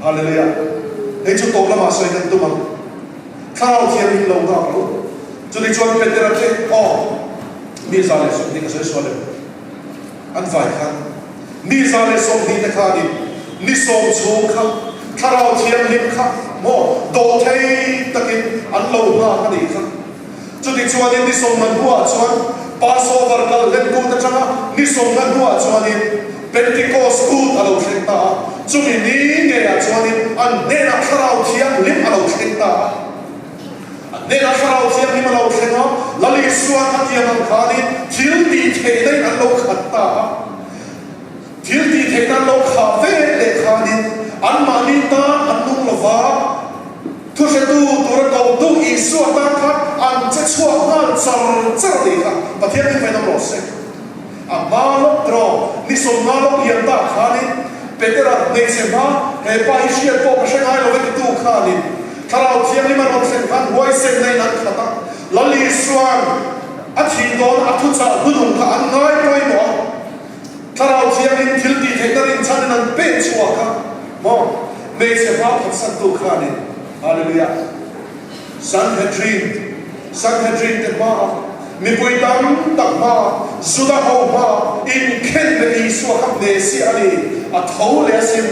Hallelujah! Hei chu tawp lamah sawi kan tum ang. Thlarau Thianghlim lo nghak lo. Chutichuan Petera te, aw, mi 120 ka sawi sual em? An vai khan mi 120 te khanin ni sawm chhung kha Thlarau Thianghlim kha maw dawhthei takin an lo nghak a nih kha. Chutichuanin ni sawmna hnuah chuan Passover kal hlen kut atanga ni sawmna hnuah chuanin Pentecost kut a lo thleng ta a, chumi ni ngeiah chuanin an hnenah Thlarau Thianghlim a lo thleng ta a. A hnenah Thlarau Thianghlim a lo thleng a, Lal Isua'n a tiang ang khanin thil tih theihna in an lo khat ta a. Thil tih theihna an lo khah ve leh khanin anmahni tan an nung lo va, thuhretu tura kotu Isua tan khan an che chhuak nghal char char a nih kha. Pathian hi fainawm rawh se. A hma lawk tawh, ni sawmnga lawk lian tak khanin Petera hmeichhe hma he pa hi hriat pawh ka hre ngai lo e titu khanin Thlarau Thianghlim a rawn thlen khan huaisenna in an khat a, Lal Isua'n a thih dawn a thuchah hnunung kha an ngai pawimawh a, Thlarau Thianghlim thil tih theihna rinchhanin an pek chhuak a, maw? Hmeichhe hma phatsantu khanin, Hallelujah! Sanhedrin, Sanhedrin te hmaah, mipui tam tak hmaah, Juda ho hmaah inkhen leh Isua kha Messiah a ni, a tho leh asin.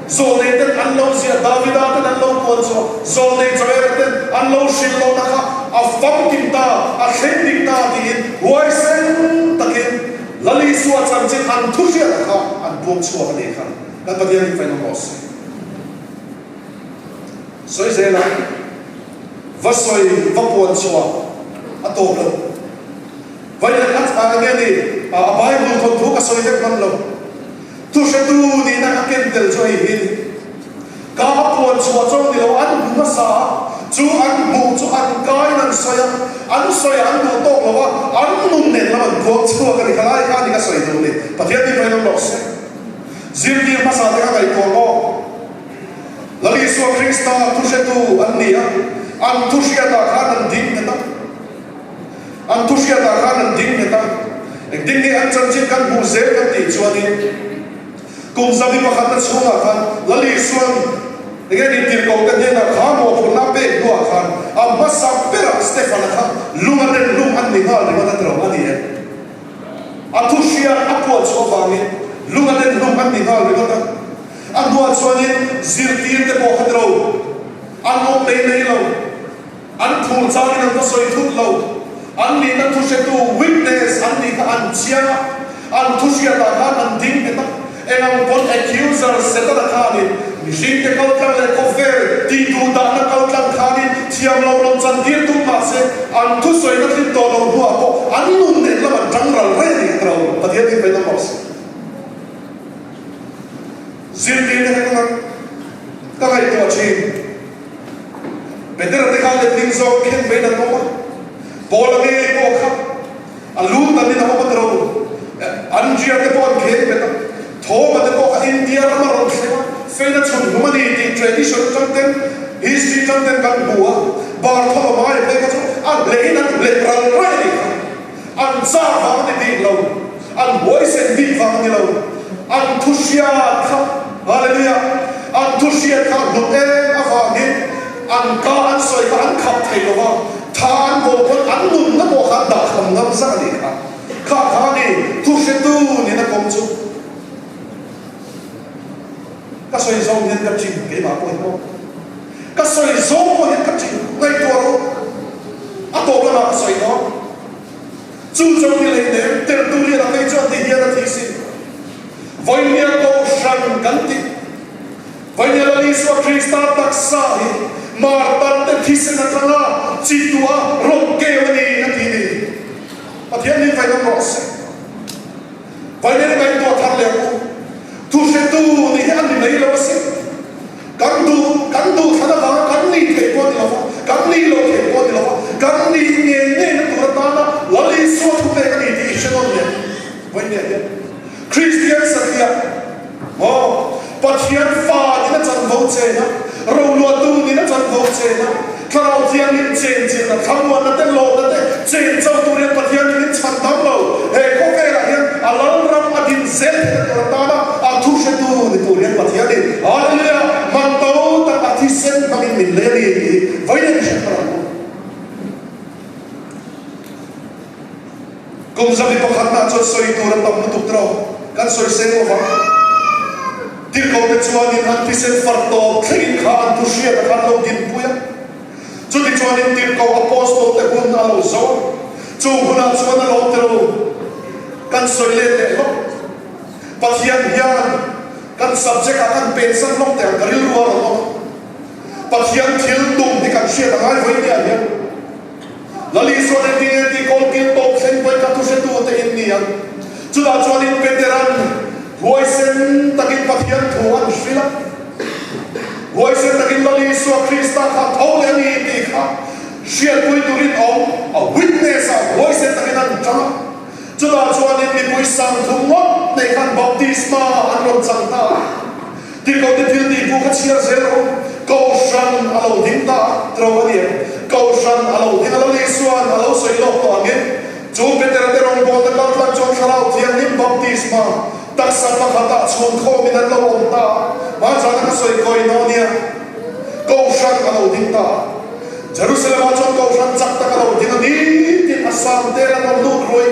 Zawlnei ten an lo ziah, Davida ten an lo puan chu, zawlnei Joela ten an lo hrilh lohna kha a famkim ta, a thleng dik ta tiin huaisen takin Lal Isua chanchin an thu hriat kha an puang chhuak a nih kha. Kan Pathian in fainawm rawh se. Sawi zel a, va sawi va puan chhuah a tawp lo. Vailet a tha enge ni? A Bible thawnthu ka sawi vek hman lo. Thuhretu nihna ka ken tel chu hei hi ni. Ka a puan chhuah chauh ni lo, an hmu hmasa a, chu an hmuh chu an kain an sawi a, an sawi a an duh tawk lo a, an nun nen lam an puang chhuak a ni. Kha lai kha a ni ka sawi duh ni. Pathian hi fainawm rawh se. Zirtir hmasa te ka ngaihtuah maw? Lal Isua Krista thuhretu an ni a, an thuhriatah khan an ding nghet a. An thuhriatah khan an ding nghet a. Engtin nge an chanchin kan hmuh zel kan tih chuanin kum zabi pakhatna chhungah khan Lal Isua'n enge ni tirhkohte hnenah kha mawhphurhna a pek hnuah khan a hmasa berah Stefan-a kha lung a den lung an ni nghal ringawt a tiro a ni em? A thuhriat a puah chhuah avangin lung a den hlum an ni nghal ringawt a. A hnuah chuanin zirtirte pawh kha tiro an awm mai mai lo. An phur changin an va sawi thut lo. An nihna thuhretu, witness, an nih kha an chiang a, an thuhriatah khan an ding nghet a. Eng ang pawn accuser Setana khanin mihringte kaltlang leh khawvel tihduh dahna kaltlang khanin thiam lo rawn chantir tum mahse an thusawina thlin tawh lo hnuah pawh an nun nen lam an tang ral reng a ni tro. Pathian hi fainawm rawh se. Zirtirna hi ka ka ngaihtuah thin. Petera te khan letling zawk khen mai in an awm a, Paula ngei pawh kha A lu tan in a awm a tiro. Andria te pawh an kheng bet a, Thoma te pawh kha India ram a rawn thleng a, Feina chhun hlum a ni tih tradition atang ten, history atang ten kan hmu a, Bartholomae phei kha chu a hlein an hlep ral raih a nih kha. An chak vang a ni bik lo, an huaisen bik vang a ni lo, an thu hriat kha, Hallelujah, an thu hriat kha a hlut em avangin an ka an sawi kha an khap thei lo va, Tha an bawh pawn an nunna pawh kha an dah kham ngam zak a nih kha. Kha kha a ni, thu hretu nena kawng chu. Ka sawi zawng hian ka chin keimah pawh hi maw? Ka sawi zawng pawh hian ka chin ngaihtuah rawh. A tawp lamah ka sawi dawn. Chu chu ni hleinem, Tertullian a phei chuan ti hian a thi sin. Vawinia Kohhran kan tih. Vainia Lal Isua Krista taksa hi Martante thisen atanga chi tuah rawn keu a ni a ti ni. Pathian hi vainawm rawh se. Vainia ni ngaihtuah thar leh ang u. Thuhretu nih hi a ni mai lo asin. Kan duh kan duh thlan avanga kan nih theih pawh a ni lo va. Kan. chen a, Thlarau Thianghlim chen chilhna, thlamuanna te, lawmna te chen chauh tur hian Pathian in min chhan dam lo. He khawvelah hian a lalram a din zel theihna tur atana a thu hretu ni tur hian Pathianin Hallelujah! Man to tak a thisen hmangin min lei a ni tih hi vawiin i hre thar ang u. Kum zabi pakhatna chuan sawi tur a tam lutuk tawh, kan sawi seng lo vang. Tirhkohte chuanin an thisen far tawp thlengin kha an thu hriat a khan lo dinpui a. Chuti chuanin tirhkoh Apostol te hun a lo zo a, chu hunah chuan a lo ti lo. Kan sawi let leh hlawk. Pathian hian kan subject ah kan pensan hlawk teh ang ka rilru a rawn awm a. Pathian thil tum hi kan hriat a ngai vawi nia hian. Lali chuan engtin nge tih kawl kil tawp thleng pawhin ka thuhretute in ni ang. Chutah chuanin Petera'n huaisen takin Pathian thu an hrilh a. Huaisen takin Lali Isua Krista kha tho leh a ni tih kha hriatpui turin awm a witness a, huaisen takin an tang a. Chutah chuanin mipui sangthum ngawt nei khan baptisma an rawn chang ta a. Tirhkohte thil tih pawh kha chhiar zel rawh. Kohhran a lo ding ta a, tro a ni ang. Kohhran a lo ding a, Lal Isua'n a lo sawi lawk tawh angin, chu Petera te rawngbawlna kal tlang chuan Thlarau Thianghlim baptisma taksa pakhatah chhun khawmin an lo awm ta a, hmanzana ka sawi kawi naw nia. Kohhran a lo ding ta a. Jerusalem-ah chuan kohhran chak tak a lo ding a, nitin a sang tel an rawn lut ruai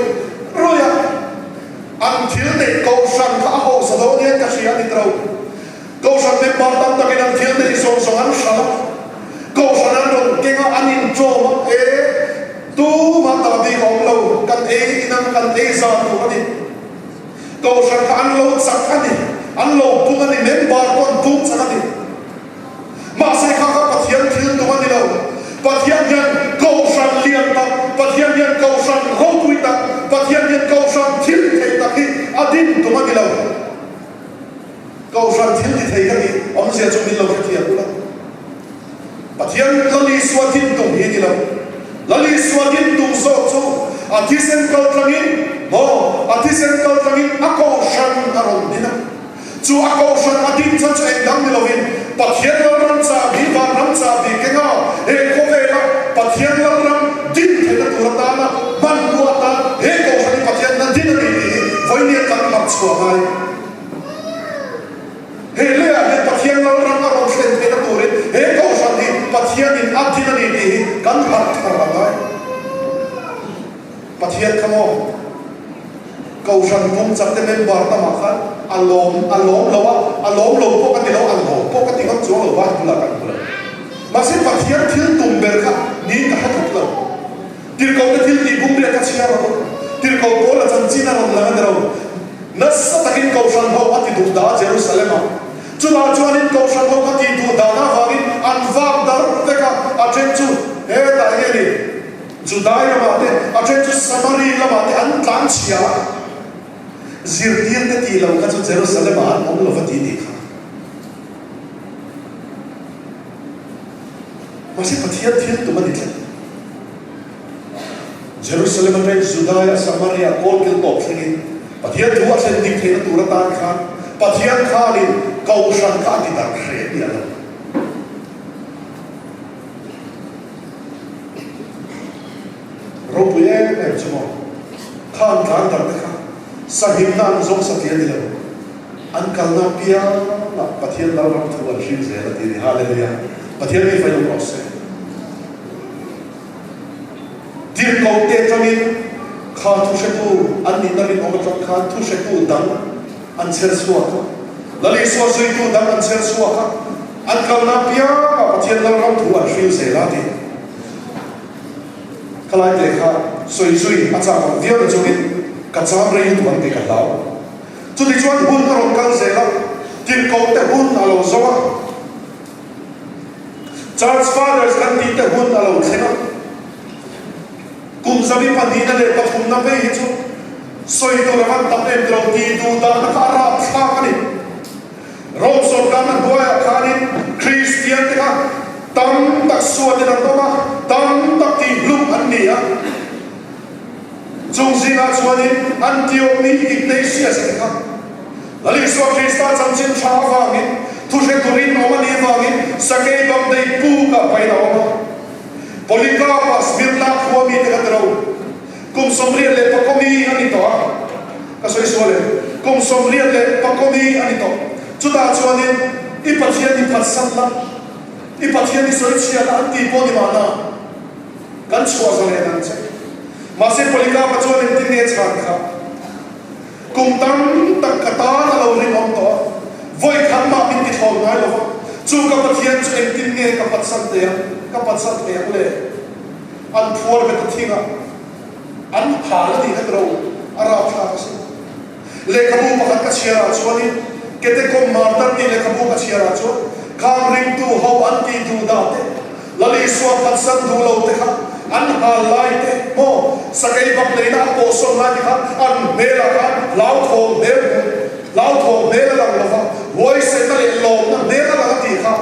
ruai a. An thil neih Kohhran kha a hausa dawn hian ka hria a ni tro. Kohhran member tam takin an thil neih zawng zawng an hralh a, Kohhran an rawn keng a, an inṭawm a, e, tumah ta bik a awm lo, kan ei inang kan ei za tur a ni. Kohhran kha an lo chak a ni, an lo pung a ni, member pawh an pung chak a ni. Mahse kha kha Pathian thil tum a ni lo. Pathian hian Kohhran lian tak, Pathian hian Kohhran ropui tak, Pathian hian Kohhran thil thei tak hi a din tum a ni lo. Kohhran thil ti thei ka tih awmzia chu min lo hrethiam ula. Pathian Lal Isua din tum hi a ni lo. Lal Isua din tum zawk chu a thisen kal tlangin, maw, a thisen kal tlangin a Kohhran a rawn din a. Chu a kohhran a ding chhan chu eng dang ni lovin Pathian Lalram chahbi, Vanram chahbi kenga he khawvela Pathian Lalram din theihna tur atana hmanrua atan he kohhran hi Pathian na din a ni tih hi vawinia kan harh chhuah ngai. He leiah hian Pathian Lalram a rawn thlen theihna turin he kohhran hi Pathianin a din a ni tih hi kan harh thar a ngai. Pathian kha maw? Kohhran pum chakte member tamah khan a lawm a lawm lo a, a lawm lo pawh ka ti lo, a lawm pawh ka ti ngam chuang lo vai bulah kan hmu lo. Mahse Pathian thil tum ber kha niin ka hre tlat lo. Tirhkohte thil tih bum riah ka chhiar a, Tirhkoh pawl a chanchin a rawn lang a ni lo. Nasa takin Kohhran ho a ti duh dah a Jerusalem-ah. Chutah chuanin Kohhran ho kha tih duh dahna avangin an vak dar vek a, a then chu hetah nge ni? Judai lamah te, a then chu Samari lamah te an tlan chhia a, zirtirte tih loh kha chu Jerusalem-ah an awm lo va ti tih kha. Mahse Pathian thil tum a ni tlat. Jerusalem atangin Judaia, Samaria, kawlkil tawp thlengin Pathian thu a thlen dik theihna tur atan khan Pathian khanin Kohhran kha a ti darh hreh miah lo. Ropui em em chu maw? Khan tlan dar te kha sahimna an zawng satliah a ni lo. An kalna apiangah Pathian Lalram thu an hring zel a ti a ni. Hallelujah! Pathian mi fai awm rawh se. Tirhkohte atangin kha thuhretu an nihna rinawm atang khan thuhretu dang an chher chhuak a. Lal Isua zuitu dang an chher chhuak a. An kalna apiangah Pathian Lalram thu an hril zel a ti. Khalai te kha sawi zui a chak ang viau na chungin ka cham rei lutuk ang tih ka hlau. Chutichuan hun a rawn kal zel a, tirhkoh te hun a lo zo a, Church Fathers kan tih te hun a lo thleng a. Kum zabi pahnihna leh pathumna phei hi chu sawi tur a van tam em ti lo tih duh dahna kha a rapthlak a ni. Rome sawrkarna hnuaiah khanin Kristiante kha tam tak suatin an awm a, tam tak tihhlum an ni a. Chung zingah chuanin Antioch mi Ignatius te kha Lal Isua Krista chanchin tha avangin Thuhretu rinawm a nih avangin Sakei Bangdei pukah pain a awm a. Polycarp-a Smyrna khua mite ka ti lo. Kum 88 mi a ni tawh a, ka sawi sual em? Kum 88 mi a ni tawh. Chutah chuanin i Pathian i phatsan la, i Pathian i sawi chhia la an ti pawh ni mahna kan chhuah zalen ang che. Mahse Polycarp-a chuan engtin nge chhan kha? Kum tam tak ka tan a lo rinawm tawh a, vawi khat mah min ti thlawn ngai lo va, chu ka Pathian chu engtin nge ka patsan thei ang, ka patsan thei ang le? An phuar bet a thing a, an hal a nih hlek lo, a rapthlak a sin. Lehkhabu pakhat ka chhiar ah chuanin Ketekom Martar tih lehkhabu ka chhiar ah chuan khang ringtu ho an tih duh dah te, Lal Isua phatsan duh lo te kha an hal lai te maw sakei bak neihna a pawhsawn lai te kha an hmelah khan hlauthawng hmel hmuh hlauthawng hmel a lang lo va, huaisenna leh lawmna hmel a lang a tih kha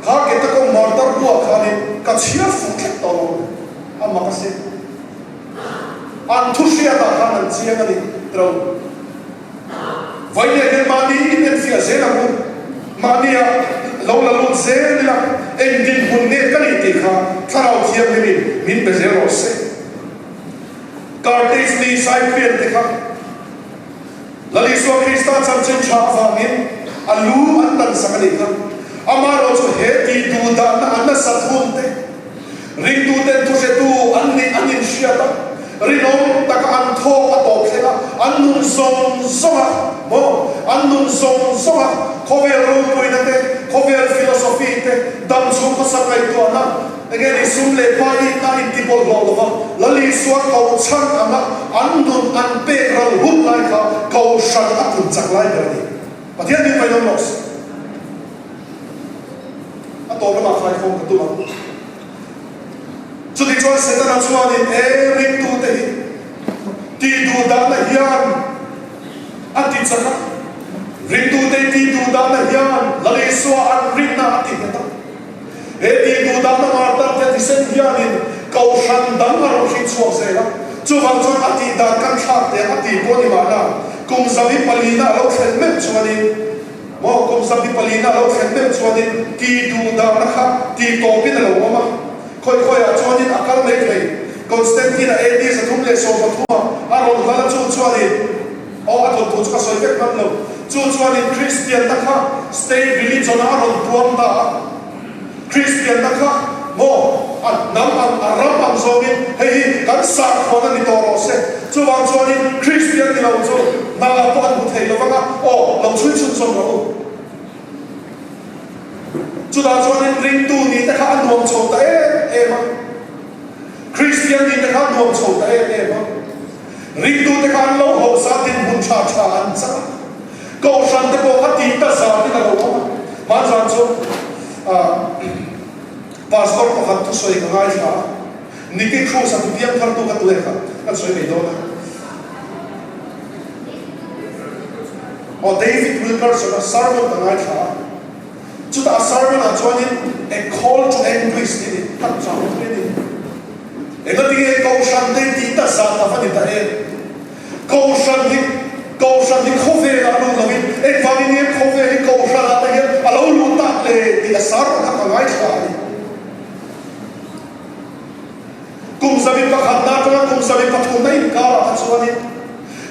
kha Ketekom Martar buah khanin ka chhiar fuh tlat tawh lo a mak a sin. An thu hriatah khan an chiang a ni tiro. Vawiin hian mahni in enfiah zel ang u. Mahnia lo la lut zel ila eng dinhmun nge ka nih tih kha Thlarau Thianghlimin min pe zel rawh se. Carthage ni Cyprian te kha Lal Isua Krista chanchin tha avangin a lu an tan sak a nih kha. Amaherawhchu he tih duh dahna a nasat hun te, Ringtuten thuhretu an nih an inhriat a, rinawm taka an thawk a tawp thleng a, an nun zawng zawng a, maw? An nun zawng zawng a, khawvel ropuina te, khawvel philosophy te, dam chhung khawsak ngaihtuahna, enge ni sum leh pa itna intibawlhhlawh lova Lal Isua ko chhan anga an nun an pek ral hun lai kha Kohhran a pun chak lai ber a ni. Pathian hi painawm rawh se. A tawp lamah khaikhawm ka tum ang. Chuti chuan Setana chuanin e ringtute hi tih duh dahna hian a ti chak a, ringtute tih duh dahna hian Lal Isua an rinna a ti nghet a. He tih duh dahna martar te thisen hianin kohhran dang a rawn hring chhuak zel a. Chuvang chuan a tih dan kan thlak teh a tih pawh ni mahna kum zabi palina a lo thlen meuh chuanin, Maw kum 24 na a lo thlen meuh chuanin tih duh dahna kha tih tawpin a lo awm a, khawi khawiah chuanin a kal mai thei. Constantine-a AD 313 ah a rawn hlal a, chu chuanin, aw a thawnthu chu ka sawi vek hman lo, chu chuanin Kristianna kha state religion-ah a rawn puang ta a. Kristianna kha maw a hnam ang a ram ang zawngin hei hi kan sakhuan a ni tawh rawh se. Chuvang chuanin Kristian ni lo chu hna pawh an hmu thei lo vang a, aw lo chhui chhun zawm rawh u. Chutah chuanin ringtu ni te kha a nuam chho ta em em a, Kristian ni te kha a nuam chho ta em em a, ringtu te kha an lo hausa dinhmun tha tha an chak a. Kohhran te pawh kha tih ta zat in a lo awm a, hmanzan chu Pastor pakhat thusawi ka ngaithla a, Nicky Cruz a ti piang thar tu ka tu e kha kan sawi mai dawn a. Aw David Wilkerson a sermon ka ngaithla a, chutah a sermon ah chuanin A Call to Anguish tih a ni, kan chang thui a ni. Engatinge Kohhran te tih ta zat a va ni ta em? Kohhran hi Kohhran hi khawvelah a lut loin engvangin nge khawvel hi Kohhranah te hian a lo luh tak le tih a sar kha ka ngaithla a ni. Kum 11 na atanga kum 13 na inkarah kha chuanin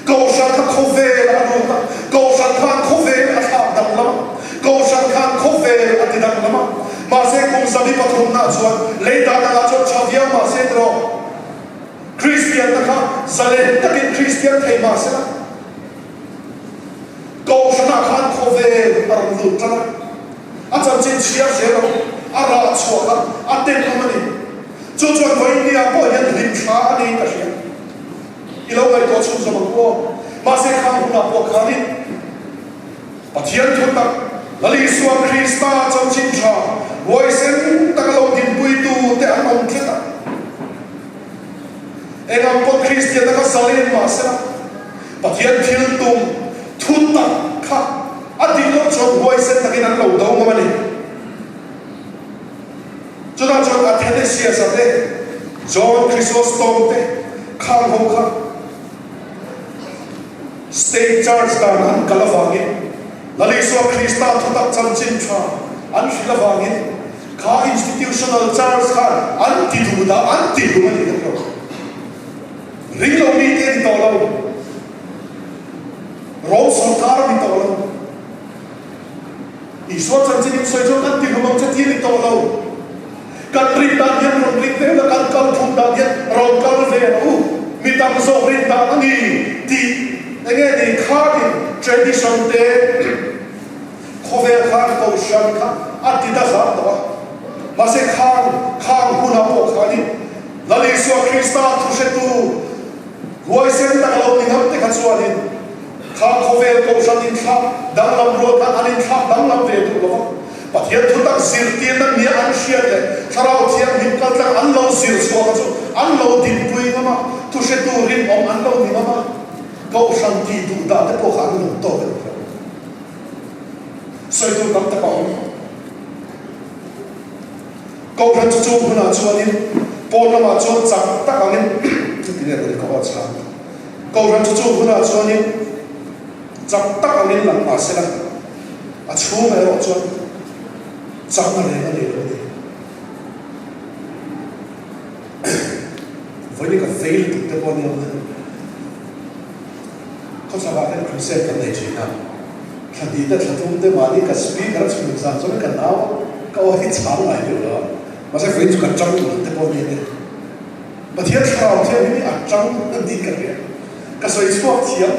Kohhran kha khawvel a lut a, Kohhran khan khawvel a thlak danglam a, Kohhran khan khawvel a ti danglam a. Mahse kum 13 naah chuan lei dan angah chuan tha viau mahse tiraw? Kristianna kha zalen takin Kristian thei mah sela, Kohhranah khan khawvel a rawn lut tan a, a chanchin chhiar zel lo, a rah chhuah kha a tenawm a ni. Chu chuan vawiin nia pawh hian hlim thla a niin ka hria. I lo ngaihtuah chhun zawm ang u aw. Mahse khang hunah pawh khanin Pathian thu tak, Lal Isua Krista chanchin tha huaisen taka lo dinpuitu te an awm tlat a. Eng ang pawh Kristianna kha zalen mah sela, Pathian thil tum thu tak kha a tih loh chuan huaisen takin an lo do ngam a ni. Chutah chuan Athanasius-a te, John Chrysostom te khang ho kha State Church dan an kal avangin. Lal Isua Krista thutak chanchin tha an hrilh avangin kha institutional church khan an ti duh dah an ti hlum a nih ka tilo. Ring lo mi te a ni tawh lo. Rom sorkar a ni tawh lo. Isua chanchin in sawi chuan kan ti hlum ang che tih a ni tawh lo. Kan rin dan hian rawn ring ve la, kan kal phung dan hian rawn kal ve ang u. Mi tam zawk rin dan a ni tih enge ni khatin tradition te khawvel khan kohhran kha a ti ta zat tawh a. Mahse khang khang hunah pawh khanin Lal Isua Krista thuhretu huaisen tak a lo ni ngam te kha chuanin kha khawvel kohhran inthlak danglam rual khan an inthlak danglam ve duh lo va. Pathian thutak zirtirna nia an hriat leh Thlarau Thianghlim kaltlang an lo zir chhuah kha chu an lo dinpui ngam a, thuhretu rinawm an lo ni ngam a, Kohhran tih duh dah te pawh kha an lo tawk em lo. Sawi tur tam tak a awm. Kohhran chu chung hunah chuanin pawn lamah chuan chak tak angin chuti nge ka ni ka aw chhang. Kohhran chu chung hunah chuanin Chak tak angin lang mah sela, a chhungah erawh chuan chakna reng a nei lo a ni. Vawiin ka vei lutuk te pawh a ni ang a. Khawchhakah hian crusade kan nei thin a, thla hnih te thla thum te mahni ka speaker a chhun zan chuan ka nau a, ka aw hi chhang ngai deuh lo a, mahse vawiin chu ka chang tur te pawh a ni a ni. Pathian thlarau thianghlim hi a chang a ni ka hria. Ka sawi chhuak thiam,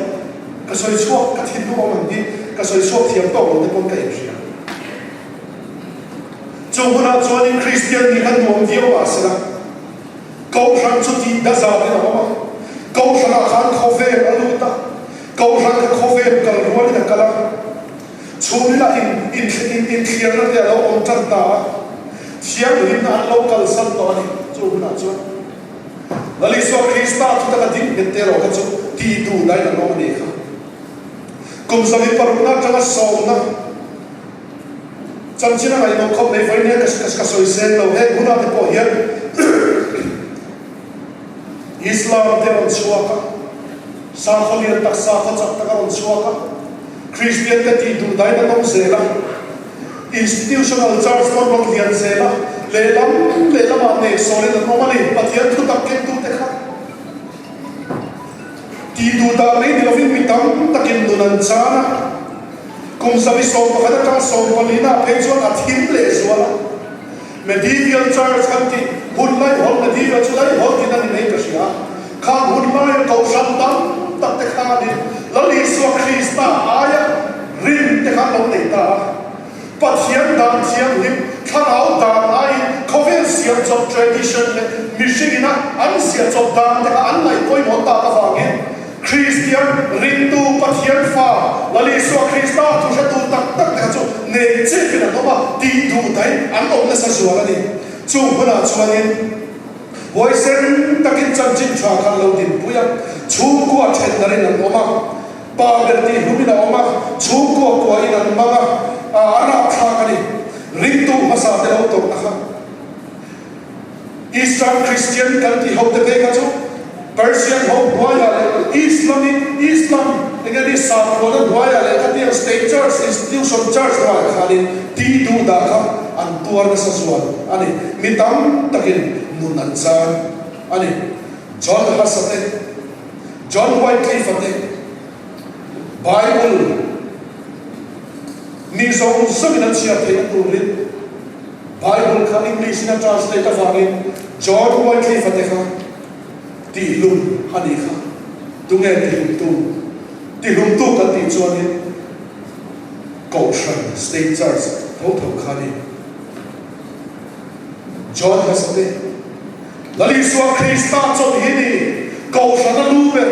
ka sawi chhuak, ka thinlung awm ang hi ka sawi chhuak thiam tawk lo te pawn ka inhria. Chung hunah chuanin Kristian nih kha nuam viau mah sela, Kohhran chu tih dazatin a awm a, Kohhranah khan khawvel a lut a, Kohhran kha khawvel kal rualin a kal a, chhungrila in inthliarna te a lo awm tan ta a, thianghlimna an lo kalsan tawh a ni chung hunah chuan. Lal Isua Krista thutak a ding nghet te erawh kha chu tih duh daih an awm a nih kha. Kum 16 na atanga sawmna chanchin a ngaihno khawp mai vawiin hian ka sawi seng lo. Heng hunah te pawh hian Islam te a rawn chhuak a, sakhaw lian tak, sakhaw chak tak a rawn chhuak a, Kristian te tih duh daih an awm zel a. Institutional Church pawn rawn lian zel a, lehlam lehlamah nehsawlin an awm a ni. Pathian thu tak kengtute kha tih duh dah mai ni lovin mi tam takin nun an chan a. Kum 21 atang 14 ah phei chuan a thim leh zual a. Medieval Church kan tih hun laihawl Medieval chu laihawl tihna ni mai ka hria. Khang hun laia kohhran tam tak te khanin Lal Isua Krista aia rin te kha an lo nei ta a. Pathian dan thianghlim, thlarau dan aiin khawvel siam chawp tradition leh mihring ina an ziah chawp dan te kha an ngaih pawimawh tak avangin Kristian ringtu Pathian fa Lal Isua Krista thuhretu tak tak te kha chu nei chepin an awm a, tih duh daih an awm nasa zual a ni. Chung hunah chuanin huaisen takin chanchin tha kha an lo dinpui a, chhungkua thendarin an awm a, pa ber tih hlumin a awm a, chhungkua kuahin an hmang a, a rapthlak a ni. Ringtu hmasa te lo tawrhna kha. Eastern Christian kan tih ho te phei kha chu Persian ho hnuaiah leh Islamic, Islam, enge ni sakhuana hnuaiah leh khatiang state church, institution church hnuaiah khanin tih duh dah kha an tuar nasa zual a ni. Mi tam takin nun an chan a ni. John Huss-a te, John Wycliffe-a te, Bible mi zawng zawngin an chhiar theihna turin, Bible kha English in a translate avangin John Wycliffe-a te kha tihlum a nih kha. Tunge tihlumtu? Tihlumtu kan tih chuanin Kohhran, State Church, tho tho kha a ni. John Huss-a te, Lal Isua Krista chawlh hi ni Kohhrana lu ber.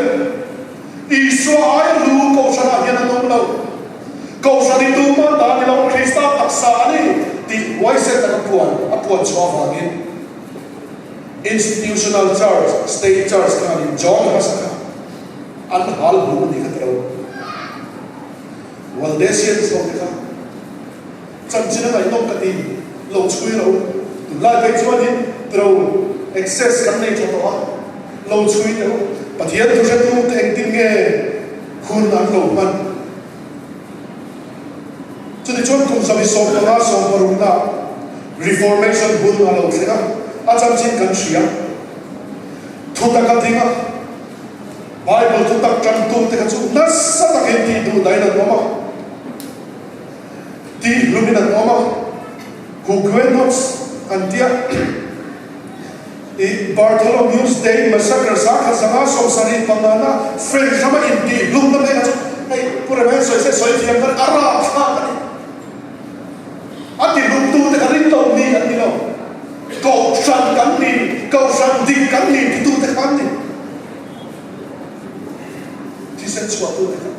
Isua aia lu Kohhranah hian an awm lo. Kohhran hi tuman ta ni lo, Krista taksa a ni tih huaisen tak a puan a puan chhuah avangin Institutional Church, State Church khanin John hmasa kha an hal hmu a ni kha tiro. Waldesians ho te kha chanchin a ngaihnawm ka ti lo chhui ro. Tunlai phei chuanin tiro access kan nei tha tawh a, lo chhui teh u. Pathian thuhretu te engtin nge hun an lo hman? Chutichuan kum 115 16 na Reformation hun a lo thleng a, a chanchin kan hria. Thutak a ding a, Bible thutak tangtute kha chu nasa takin tih duh dahin an awm a, tih hlumin an awm a, Huguenots an tia. I Bartholomew's Day Massacre 1775 na French rama intih hlumna te kha chu hei Pu Rema hian sawi se sawi thiam kha a rapthlak a ni. A ti hlumtu te kha ring lo ni an ni lo. Kohhran kan ni, Kohhran dik kan ni titu te kha an ni. Thisen chhuahtu te kha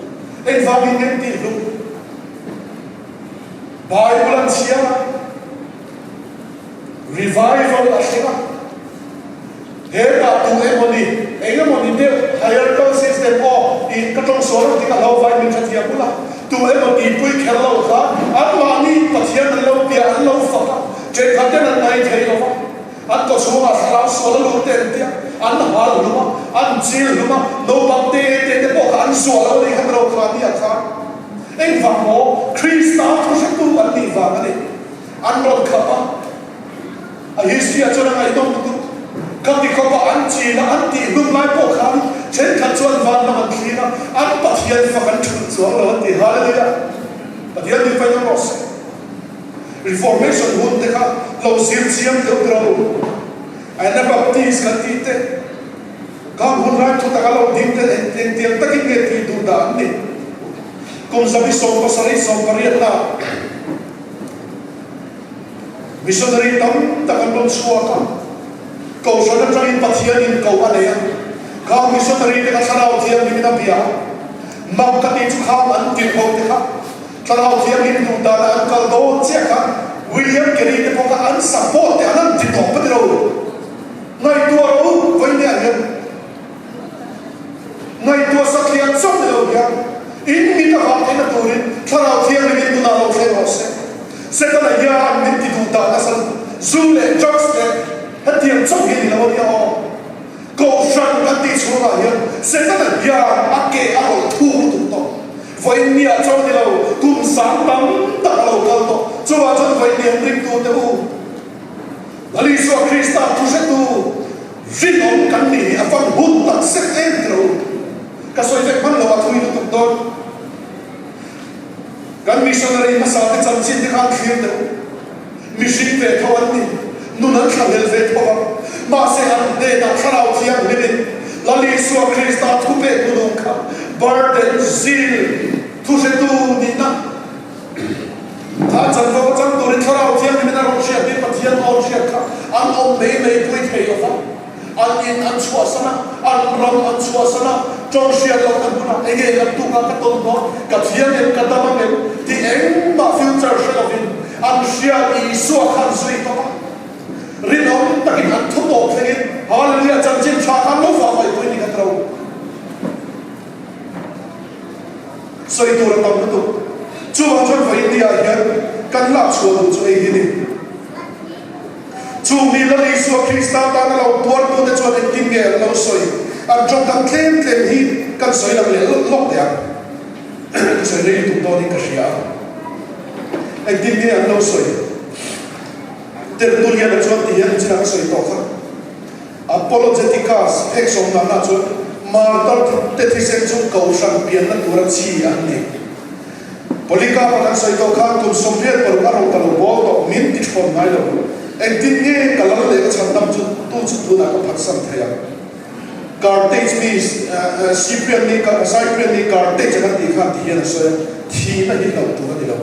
engvangin nge an tih hlum? Bible an chhiar a. Revival a thleng a, hetah tu emaw ni, eng emaw ni deuh hierarchical system aw tih ka tawng sual ang tih ka hlau vai min hrethiam bul a, tu emaw tihpui kher lo kha anmahni Pathian an lo piah an lo fak a, thenkhat ten an ngai thei lo va, an kawchhungah thlarau sual a lut te an tia, an hal hlum a, an chil hlum a, naupang te te te pawh kha an zuah lo a nih kha ka lo kha nia khan engvang maw Krista thuhretu an nih vang a ni. An rawn khap a, a history ah chuan a ngaihnawm lutuk. Khati khawpa an chin a, an tih hlum lai pawh khan thenkhat chuan van lam an thlir a, an Pathian fak an thulh chuang lo an ti. Hallelujah! Pathian min faina rawh se. Reformation hun te kha lo zir chiang deuh rawh u. Anabaptist kan tih te, khang hun lai thu taka lo ding te engtiang takin nge tih duh dah an ni. Kum 17 18 na. Missionary tam tak an rawn chhuak a, Kohhran atangin Pathianin koh a nei a, khang missionary te kha Thlarau Thianghlimin a bia a, mak ka tih chu khang an tirh ho te kha Thlarau Thianghlim duh dana an kal dawn chiah kha William Carey te pawh kha an support te an han ti tawp a ti lo. Ngaihtuah rawh u, vawiin hian. Ngaihtuah satliah chauh ni lo hian in mit a vah theihna turin Thlarau Thianghlim in tunah lo thleng rawh se. Setana hian min ti duh dah nasa lutuk. Zu leh drugs leh hetiang chauh hi ni lo a nia aw. Kohhran kan tih chhungah hian Setana hian a ke a rawlh thuk lutuk tawh. Vawiin niah chauh ni lo, kum sang tam tak a lo kal tawh. Chuvah chuan vawiin ni an ringtute u. Lal Isua Krista thuhretu rinawm kan nih hi a van hun tak zet em ti lo u. Ka sawi vek hman lo a thui lutuk dawn. Kan missionary hmasa te chanchin te khan thlir deuh. Mihring ve tho an ni, nun an thlahlel ve tho a. Mahse an hnenah Thlarau Thianghlimin Lal Isua Krista thupek hmunung kha burden, zeal, thuhretu nihna, Kha chanvo a chang turin Thlarau Thianghlimin a rawn hriat hi Pathian aw hriat kha an awm mai mai pui thei lo va. An in an chhuahsan a, an ram an chhuahsan a, tawng hriat lohna hmunah enge kan tuk a, ka tawn dawn, ka thiam em, ka dam ang em tih engmah future hre lovin an hria Isua kha an zui tawp a. Rinawm takin an thu tawp thlengin Hallelujah chanchin tha khan lo vah vaih pui ni ka tro. Sawi tur a tam lutuk. Chuvang chuan vawi India ah hian kan lak chhuah duh chu ei hi ni. Chung mi Lal Isua Krista tana lo tuartute chuan engtin nge an lo sawi? An tawngkam tlem tlem hi kan sawi lang leh lawk lawk teh ang. Ka sawi rei lutuk dawnin ka hria a. Engtin nge an lo sawi? Tertullian-a chuan ti hian chinah ka sawi tawh kha. Apologeticas phek sawmnahna chuan martar te thisen chu kohhran pianna tura chi an ni. Polycarp-a kan sawi tawh khan kum 86 a ro ta lo bawl tawh min ti thawn ngai lo. Engtin nge ka lal leh ka chhandam chu tu chu tunah ka phatsan thei ang. Carthage mi Cyprian ni Cyprian ni Carthage a kan tih khan ti hian a sawi a, thihna hi hlauh tur a ni lo.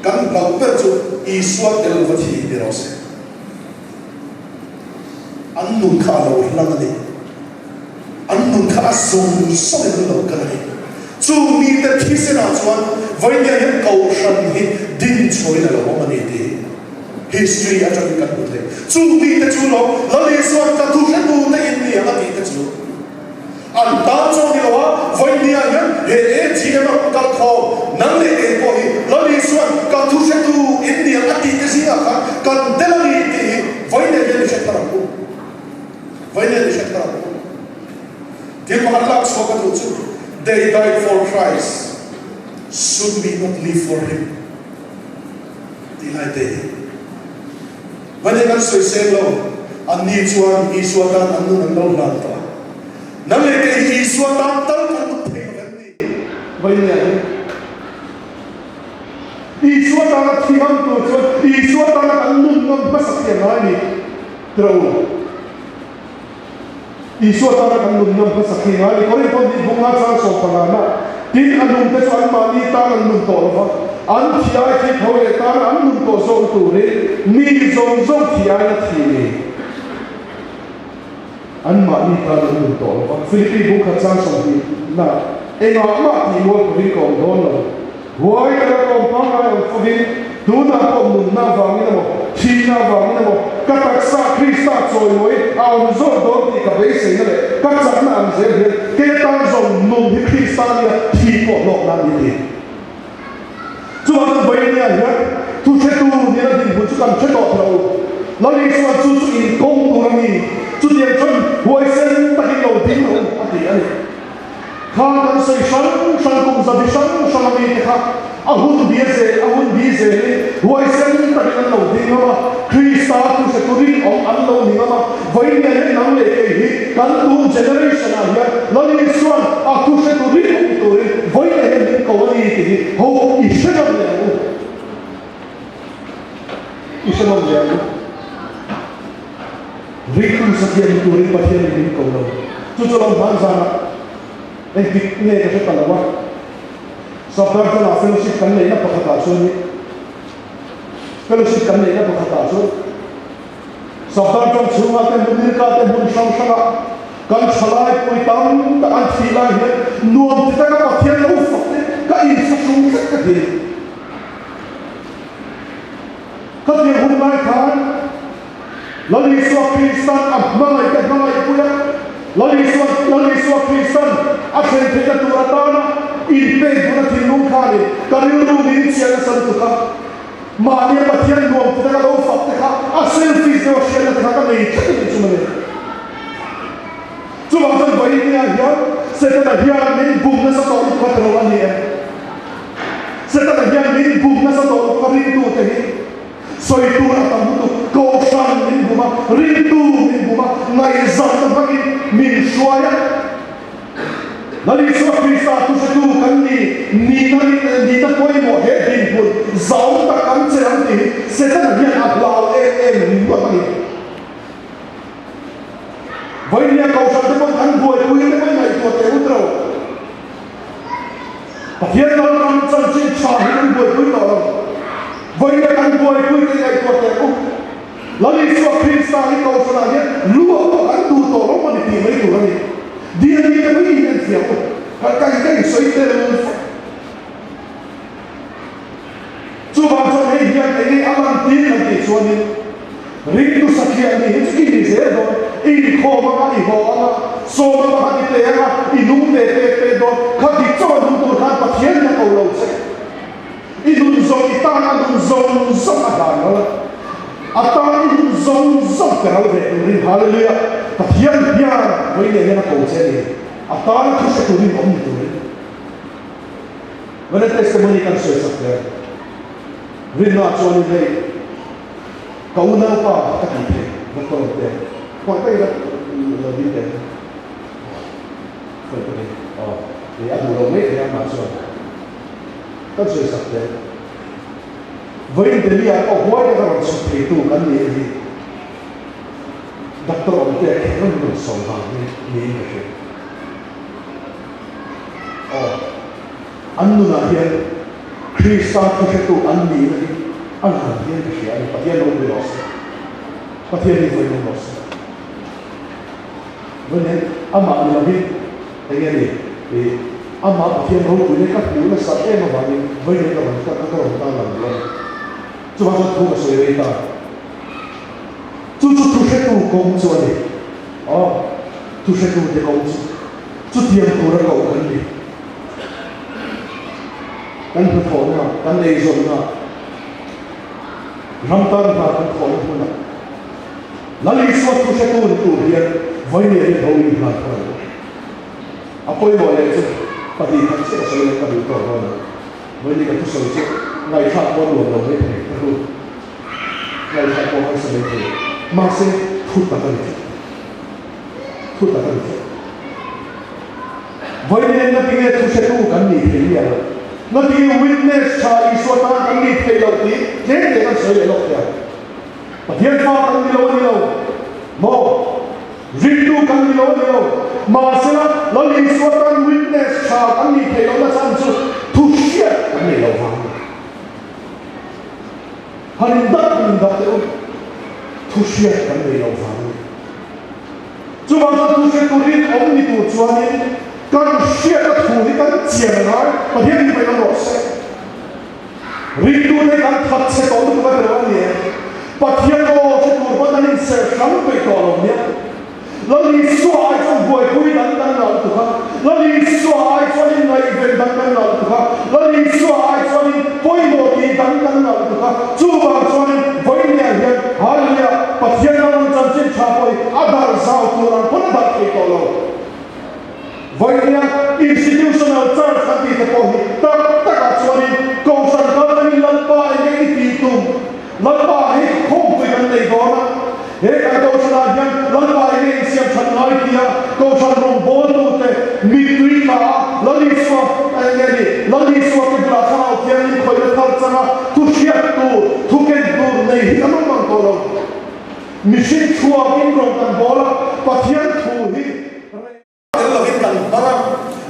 Kan hlauh ber chu Isua tel lova thi ni rawh se. An nun kha a lo hlang a ni. An nun kha a zawng zawngin an lo kal a ni. Chu mite thisenah chuan vawinia hian Kohhran hi din chhuahin a lo awm a ni tih history atangin kan hmu thei. Chu mite chu lo Lal Isua'n ka thuhretute in ni ang a tih te chu An tan chu a ni lo a, vawinia hian he AGM a rawn kal khawm nang leh kei pawh hi Lal Isua'n ka thuhretu in ni ang a tih te zingah khan kan tel a ni tih hi vawinia hian i hre thar ang u. Vawinia i hre thar ang u. Thil pakhat lak chhuak a duh chu They died for Christ, should we not live for him? ngai te hi. Vane kan sawi seng lo, anni chuan Isua tan an nun an lo hlan tawh a. Nang leh kei hi Isua tan tal kan nung thei lo em ni? Vainia hi Isua tana thi ngam tur chuan Isua tana kan nun ngam hmasa thiam ngai ni tiro. Isua tana kan nun ngam hmasa khi ngai ni. Korinth hnih bunga chang 15 na, Tin, a nungte chu anmahni tan an nun tawh lo va, an thi ai thi tho leh tana an nun tawh zawng turin mi zawng zawng thi aiin a thi ni. Anmahni tan an nun tawh lo va. Philippi bungkhat chang 20 na, Engah mah tih mual pawhin ka awm dawn lo. Huai ka la kawm pangngai ang fawhin, tunah pawh nunna avangin emaw, thihna avangin emaw, ka taksa Krista chawimawi a awm zawk dawn tih ka beiseina leh ka chakna ang zel hian kei atan zawng nun hi Krista nia thi pawh hlawk nan ni ti. Chuvang chuan Vainia hian thuhretu nila dinhmun chu kan hre tawh lo. Lal Isua chu chu inkawng tur a ni, chutiang chuan huaisen takin lo ding rawh u a ti a ni. Kha kan sawi hrang hrang kum zabi hrang hrang a mite kha a hun bi a zel a hun bi zelin huaisen takin an lo ding ngam a, Krista thuhre tu rinawm an lo ni ngam a, vawiin hian nang leh kei hi kan tun generation ah hian Lal Isuan a thuhre tu rinawm turin vawiin hian min ko a ni tih hi ho i hre ngam leh ang u. I hre ngam leh ang u. Ringtu satliah ni turin Pathianin min ko lo. Chu chu lo hman zanah engtik nge ka hre ta lo a. Safdar Jana fellowship kan neihna pakhatah chuan hi fellowship kan neihna pakhatah chuan Safdar Jan chhunga te hmun Nirka te hmun hrang hranga kan thalai pui tam tak an thih lai hian nuam ti taka Pathian lo fak te ka inthlahrung tlat ka ti. Khatiang hun lai khan Lal Isua Kristan a hmangaih te hmangaihpui a, Lal Isua Lal Isua Kristan a thlen theihna tur atana inpek duhna thinlung kha ni ka rilru min chiah nasa lutuk a, mahnia Pathian nuam ti taka lo fak te kha a selfish deuh a hriatna te kha ka nei tlat a nih chu mawle. Chuvang chuan vawiin ah hian Setana hian min bum nasa tawh lutuk a ti lo a ni em? Setana hian min bum nasa tawh lutuk a ringtute hi. Sawi tur a tam lutuk, Kohhran min bum a, ringtu min bum a, ngaihzamna hmangin min hruai a. Lal Isua Krista thuhretu kan ni, nihna nihna pawimawh he dinhmun zau tak kan che ang tih hi Setana hian a hlau em em ringawt a ni. Vawinia Kohhran te pawn kan buaipui te pawhin ngaihtuah teh ut lo. Pathian lalram chanchin tha hi kan buaipui tawh lo. Vawiina kan buaipui te ngaihtuah teh u. Lal Isua Krista hi Kohhranah hian lu ah pawh kan duh tawh lo mawni tih mai tur a ni. DNA te pawh hi in enfiah u. Ka ka ka insawi tel fak. Chuvang chuan hei hian enge a lan tir kan tih chuanin ringtu satliah ni hi chu i ni zel dawn, i inkhawm anga, i haw anga, sawma pakhat i pe anga, i nung ve pek pek dawn, kha dik chauh a nung tur khan Pathian in a ko lo che. I nun zawng i tan a nun zawng zawng a hlan lo a, a tan i nun zawng zawng pe ral ve turin Hallelujah Pathian hian vawi leh hian a ko che a ni, a tan a thu hre turin awm ni turin. Vana testimony kan sawi chak hle. Rinna chuanin hei ka unaupa ka tih theih doctor te khawi tak ila lo ding teh khawi tak in aw hei a duh lo mai thei a mah chuan kan sawi chak hle. Vawiin Delhi ah pawh huai taka rawn chhuk thei tu kan ni hi doctor awmte a kher rawn rawn sawi vang hi niin ka hria. Aw, an nunah hian Krista thuhretu an nihna hi a lang hian ka hria a ni. Pathian lo pui rawh se. Pathian hi vawi lo rawh se. Vawi nen amah ni lovin eng nge ni ih amah Pathian ropuina ka hmuh nasa em avangin vawi nen ka rawn ka ka rawn tan lang duh a ni. Chuvang chuan thu ka sawi rei ta. Chu chu thuhretu kawng chu a ni. Aw, thuhretute kawng chu. Chutiang tura koh kan ni. Kan hnathawhna, kan eizawnna, ram tan hna kan thawhna hmunah Lal Isua thu hretu ni tur hian vawiin hian ho in hlan thar ang u. A pawimawh leh chu pahnih khat chiah ka sawi leh ka duh tawk dawn a, vawiin kan thusawi chu ngaihthlak pawh nuam lo mai thei ka hlu. Ngaihthlah pawh harsa mai thei. Mahse, thu tak a ni tlat. Thu tak a ni tlat. Vawiin na tinge thu hretu kan nih thei miah lo. Na tinge witness tha Isua tan kan nih theih loh tih tlem te kan sawi leh lawk thei ang. Pathian fa kan ni lo a ni lo maw? Ringtu kan ni lo a ni lo. Mahsela, Lal Isua tan witness tha kan nih theih lohna chhan chu thu hriat kan nei lo vang. Han indak han indak teh u, thu hriat kan nei lo vang a ni. Chuvang chuan thu hriat turin awm ni tur chuanin kan hriatna thu hi kan chian a ngai, Pathian hi paih rawh se. Ringtute kan that chhe tawh lutuk a ti lo a ni e. Pathian aw hre tur pawn an inserh hrang peih tawh lo nia. Lal Isua ai chuan buaipui dang kan ngah lutuk a, Lal Isua ai chuanin ngaihven dang kan ngah lutuk a, Lal Isua ai chuanin pawimawh tih dang kan ngah lutuk a, chuvang chuanin vawinia hian Hallelujah Pathian ram chanchin tha pawh hi a darh zau tur ang pawn a darh thei tawh lo. Vawinia Institutional Church kan tih te pawh hi tak takah chuanin Kohhran kal tangin Lalpa enge i tih tum? Lalpa hi khawmpui kan nei dawn a, he kan Kohhranah hian Lalpa enge insiam that ngai tia Kohhran rawngbawltute mittui tla a, Lal Isua enge ni? Lal Isua te bulah Thlarau Thianghlim khawihna thar changa thu hriat tur, thu ken tur nei hi kan awm ang tawh lo. Mihring chhuakin rawn kan bawl a, Pathian thu hi rei. Tel lovin kan hmang a,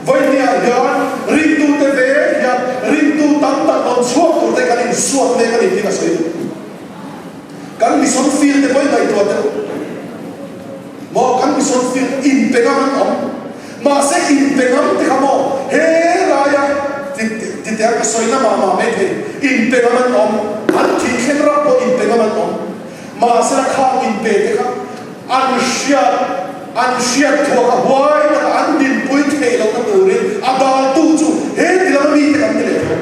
vawinia hian ringtute ve hian ringtu tam tak rawn chhuak turte kan insuat mek a ni tih ka sawi duh. Kan mission field te pawhin ngaihtuah deuh maw, kan mission field inpe ngam an awm, mahse inpe ngam te kha maw he laia ti te a ka sawi na mah mah maithei, inpe ngam an awm, an thih thleng ram pawh inpe ngam an awm, mahse khang inpe te kha An hriat an hriat thuak a huai taka an dinpui theih lohna turin a daltu chu he ti lama mite kan ti leh tho.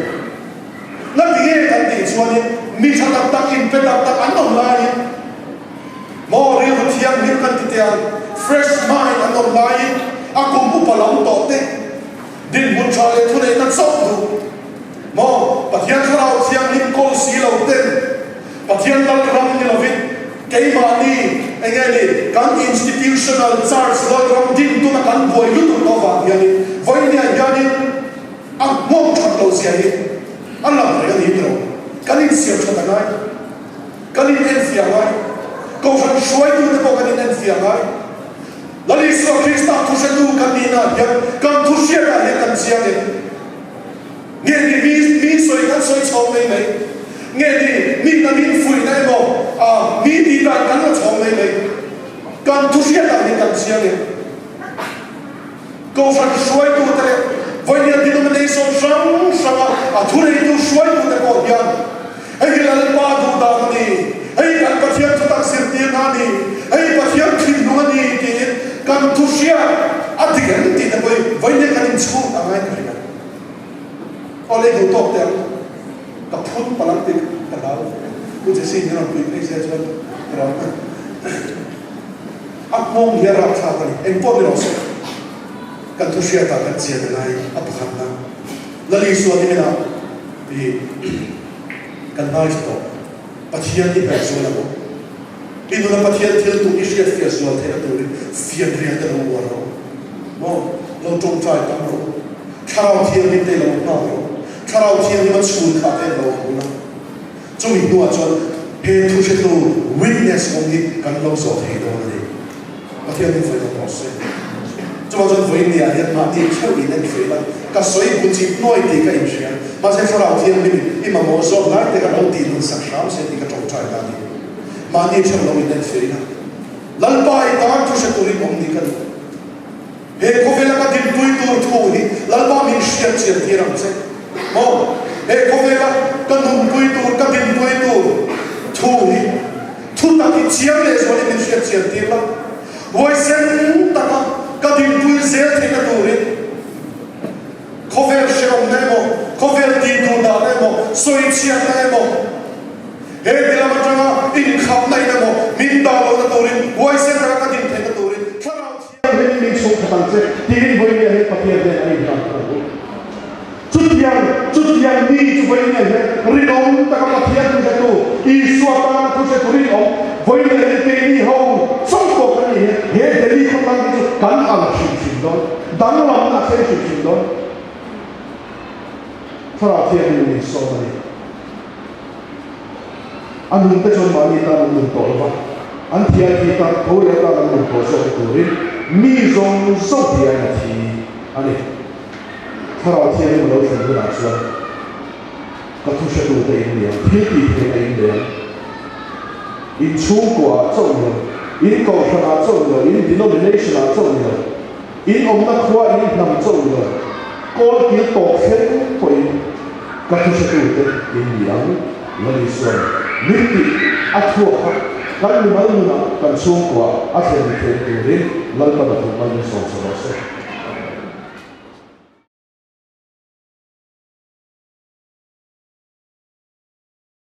Na ti nge kan tih chuanin mi tha tak tak inpe tak tak an awm laiin maw rilru thianghlim kan ti teh ang, fresh mind an awm laiin a kum upa lam tawh te dinhmun tha leh thuneihna chauh duh maw Pathian thlarau thianghlim kawl si lo ten Pathian lal ram ni lovin keimahni enge ni kan institutional church lal ram din tuna kan buai lutuk tawh vang hianin vawinia hianin a nghawng that loh zia hi a lang reng a ni tawh lo. Kan insiam that a ngai, kan in enfiah ngai, Kohhran hruaitute pawh kan in enfiah ngai. Lal Isua Krista thuhretu kan nihna hian kan thuhriatah hian kan chiang em? Nge ni mi mi sawi kan sawi chhawng mai mai? Nge ni mi na min fuihna emaw a mi tih dan kan la chhawng mai mai? Kan thu hriat ah hian kan chiang em? Kohhran hruaitute leh vawinia denomination hrang hranga a thuneitu hruaitute pawh hian hei hi Lalpa duh dan a ni, hei kan Pathian thutak zirtirna a ni, hei Pathian thinlung a ni tiin kan thu hriat a dik em tih te pawh hi vawinia kan inchhung a ngai thei lo. Aw lei duh tawk teh ang, ka phun palh ang tih ka hlau. Pu Jesse min rawn pui phei sia chuan ka lo a nghawng hi a rapthlak a ni. Eng pawh ni rawh se, kan thu hriatah kan chian a ngai a pakhatna. Lal Isua hi minah i kan ngaithla tawh. Pathian i hnaih zual ang u. I nuna Pathian thil tum i hriatfiah zual theihna turin fianrial te lo uar rawh u. Maw? Lo tawngtai tam rawh u. Thlarau Thianghlim te lo nghak rawh u. Thlarau Thianghlim a chhun khah te lo ang ula. Chumi hnuah chuan he thu hretu, witness, awm hi kan lo zawh thei dawn a ni. Pathian in vawi rawh se. Chuvang chuan vawiin ni ah hian mahni theuh in en hrih la, ka sawi bu chip nuai tih ka inhria. Mahse Thlarau Thianghlim in i mamawh zawk lai te ka lo tih nun sak hram se tih ka tawngtai ta a ni. Mahni theuh lo in en hrih la. Lalpa i tan thu hre turin awm ni ka duh. He khawvela ka dinpui tur thu hi Lalpa min hriat chian tir ang che. Maw? He khawvela ka nunpui tur, ka dinpui tur thu hi thu tak hi chiang leh zualin min hriat chian tir la. Huaisen taka ka dinpui zel theihna turin khawvel hrehawmna emaw, khawvel tihtur dahna emaw, sawichhiatna emaw, he ti lam atanga inkhapna in emaw min dah lohna turin huaisen taka ka din theihna turin Thlarau Thianghlim min chhung khat ang che tiin vawinia hian Pathian nen an inhlan ta ang u. Chutiang, chutiang mi chu vawinia hian rinawm taka Pathian thuhretu, Isua tana thuhretu rinawm. kan ang hrim hrim dawn, danglamna a thleng hrim hrim dawn. Thlarau Thianghlim min sawm a ni. A nunte chuan mahni tan an nun tawh lo va, an thi a thi tan tho leh atan an nun tawh zawk turin mi zawng zawng hian a thi a ni. Thlarau Thianghlim a lo thlen hunah chuan ka thu hretute in ni ang, thil tih theihna in nei ang. In chhungkuaah chauh ni lo, in kohhranah chauh ni lo, in denomination-ah chauh ni lo, In awmna khua in hnam chauh ni lo, kawl kil tawp thleng pawhin ka thuhretute in ni ang. Lali chuan min tih a thuak kha kan mimal nunah kan chhungkuaah a thlen ni theih turin Lalpan a thawk mal min sawm sa rawh se.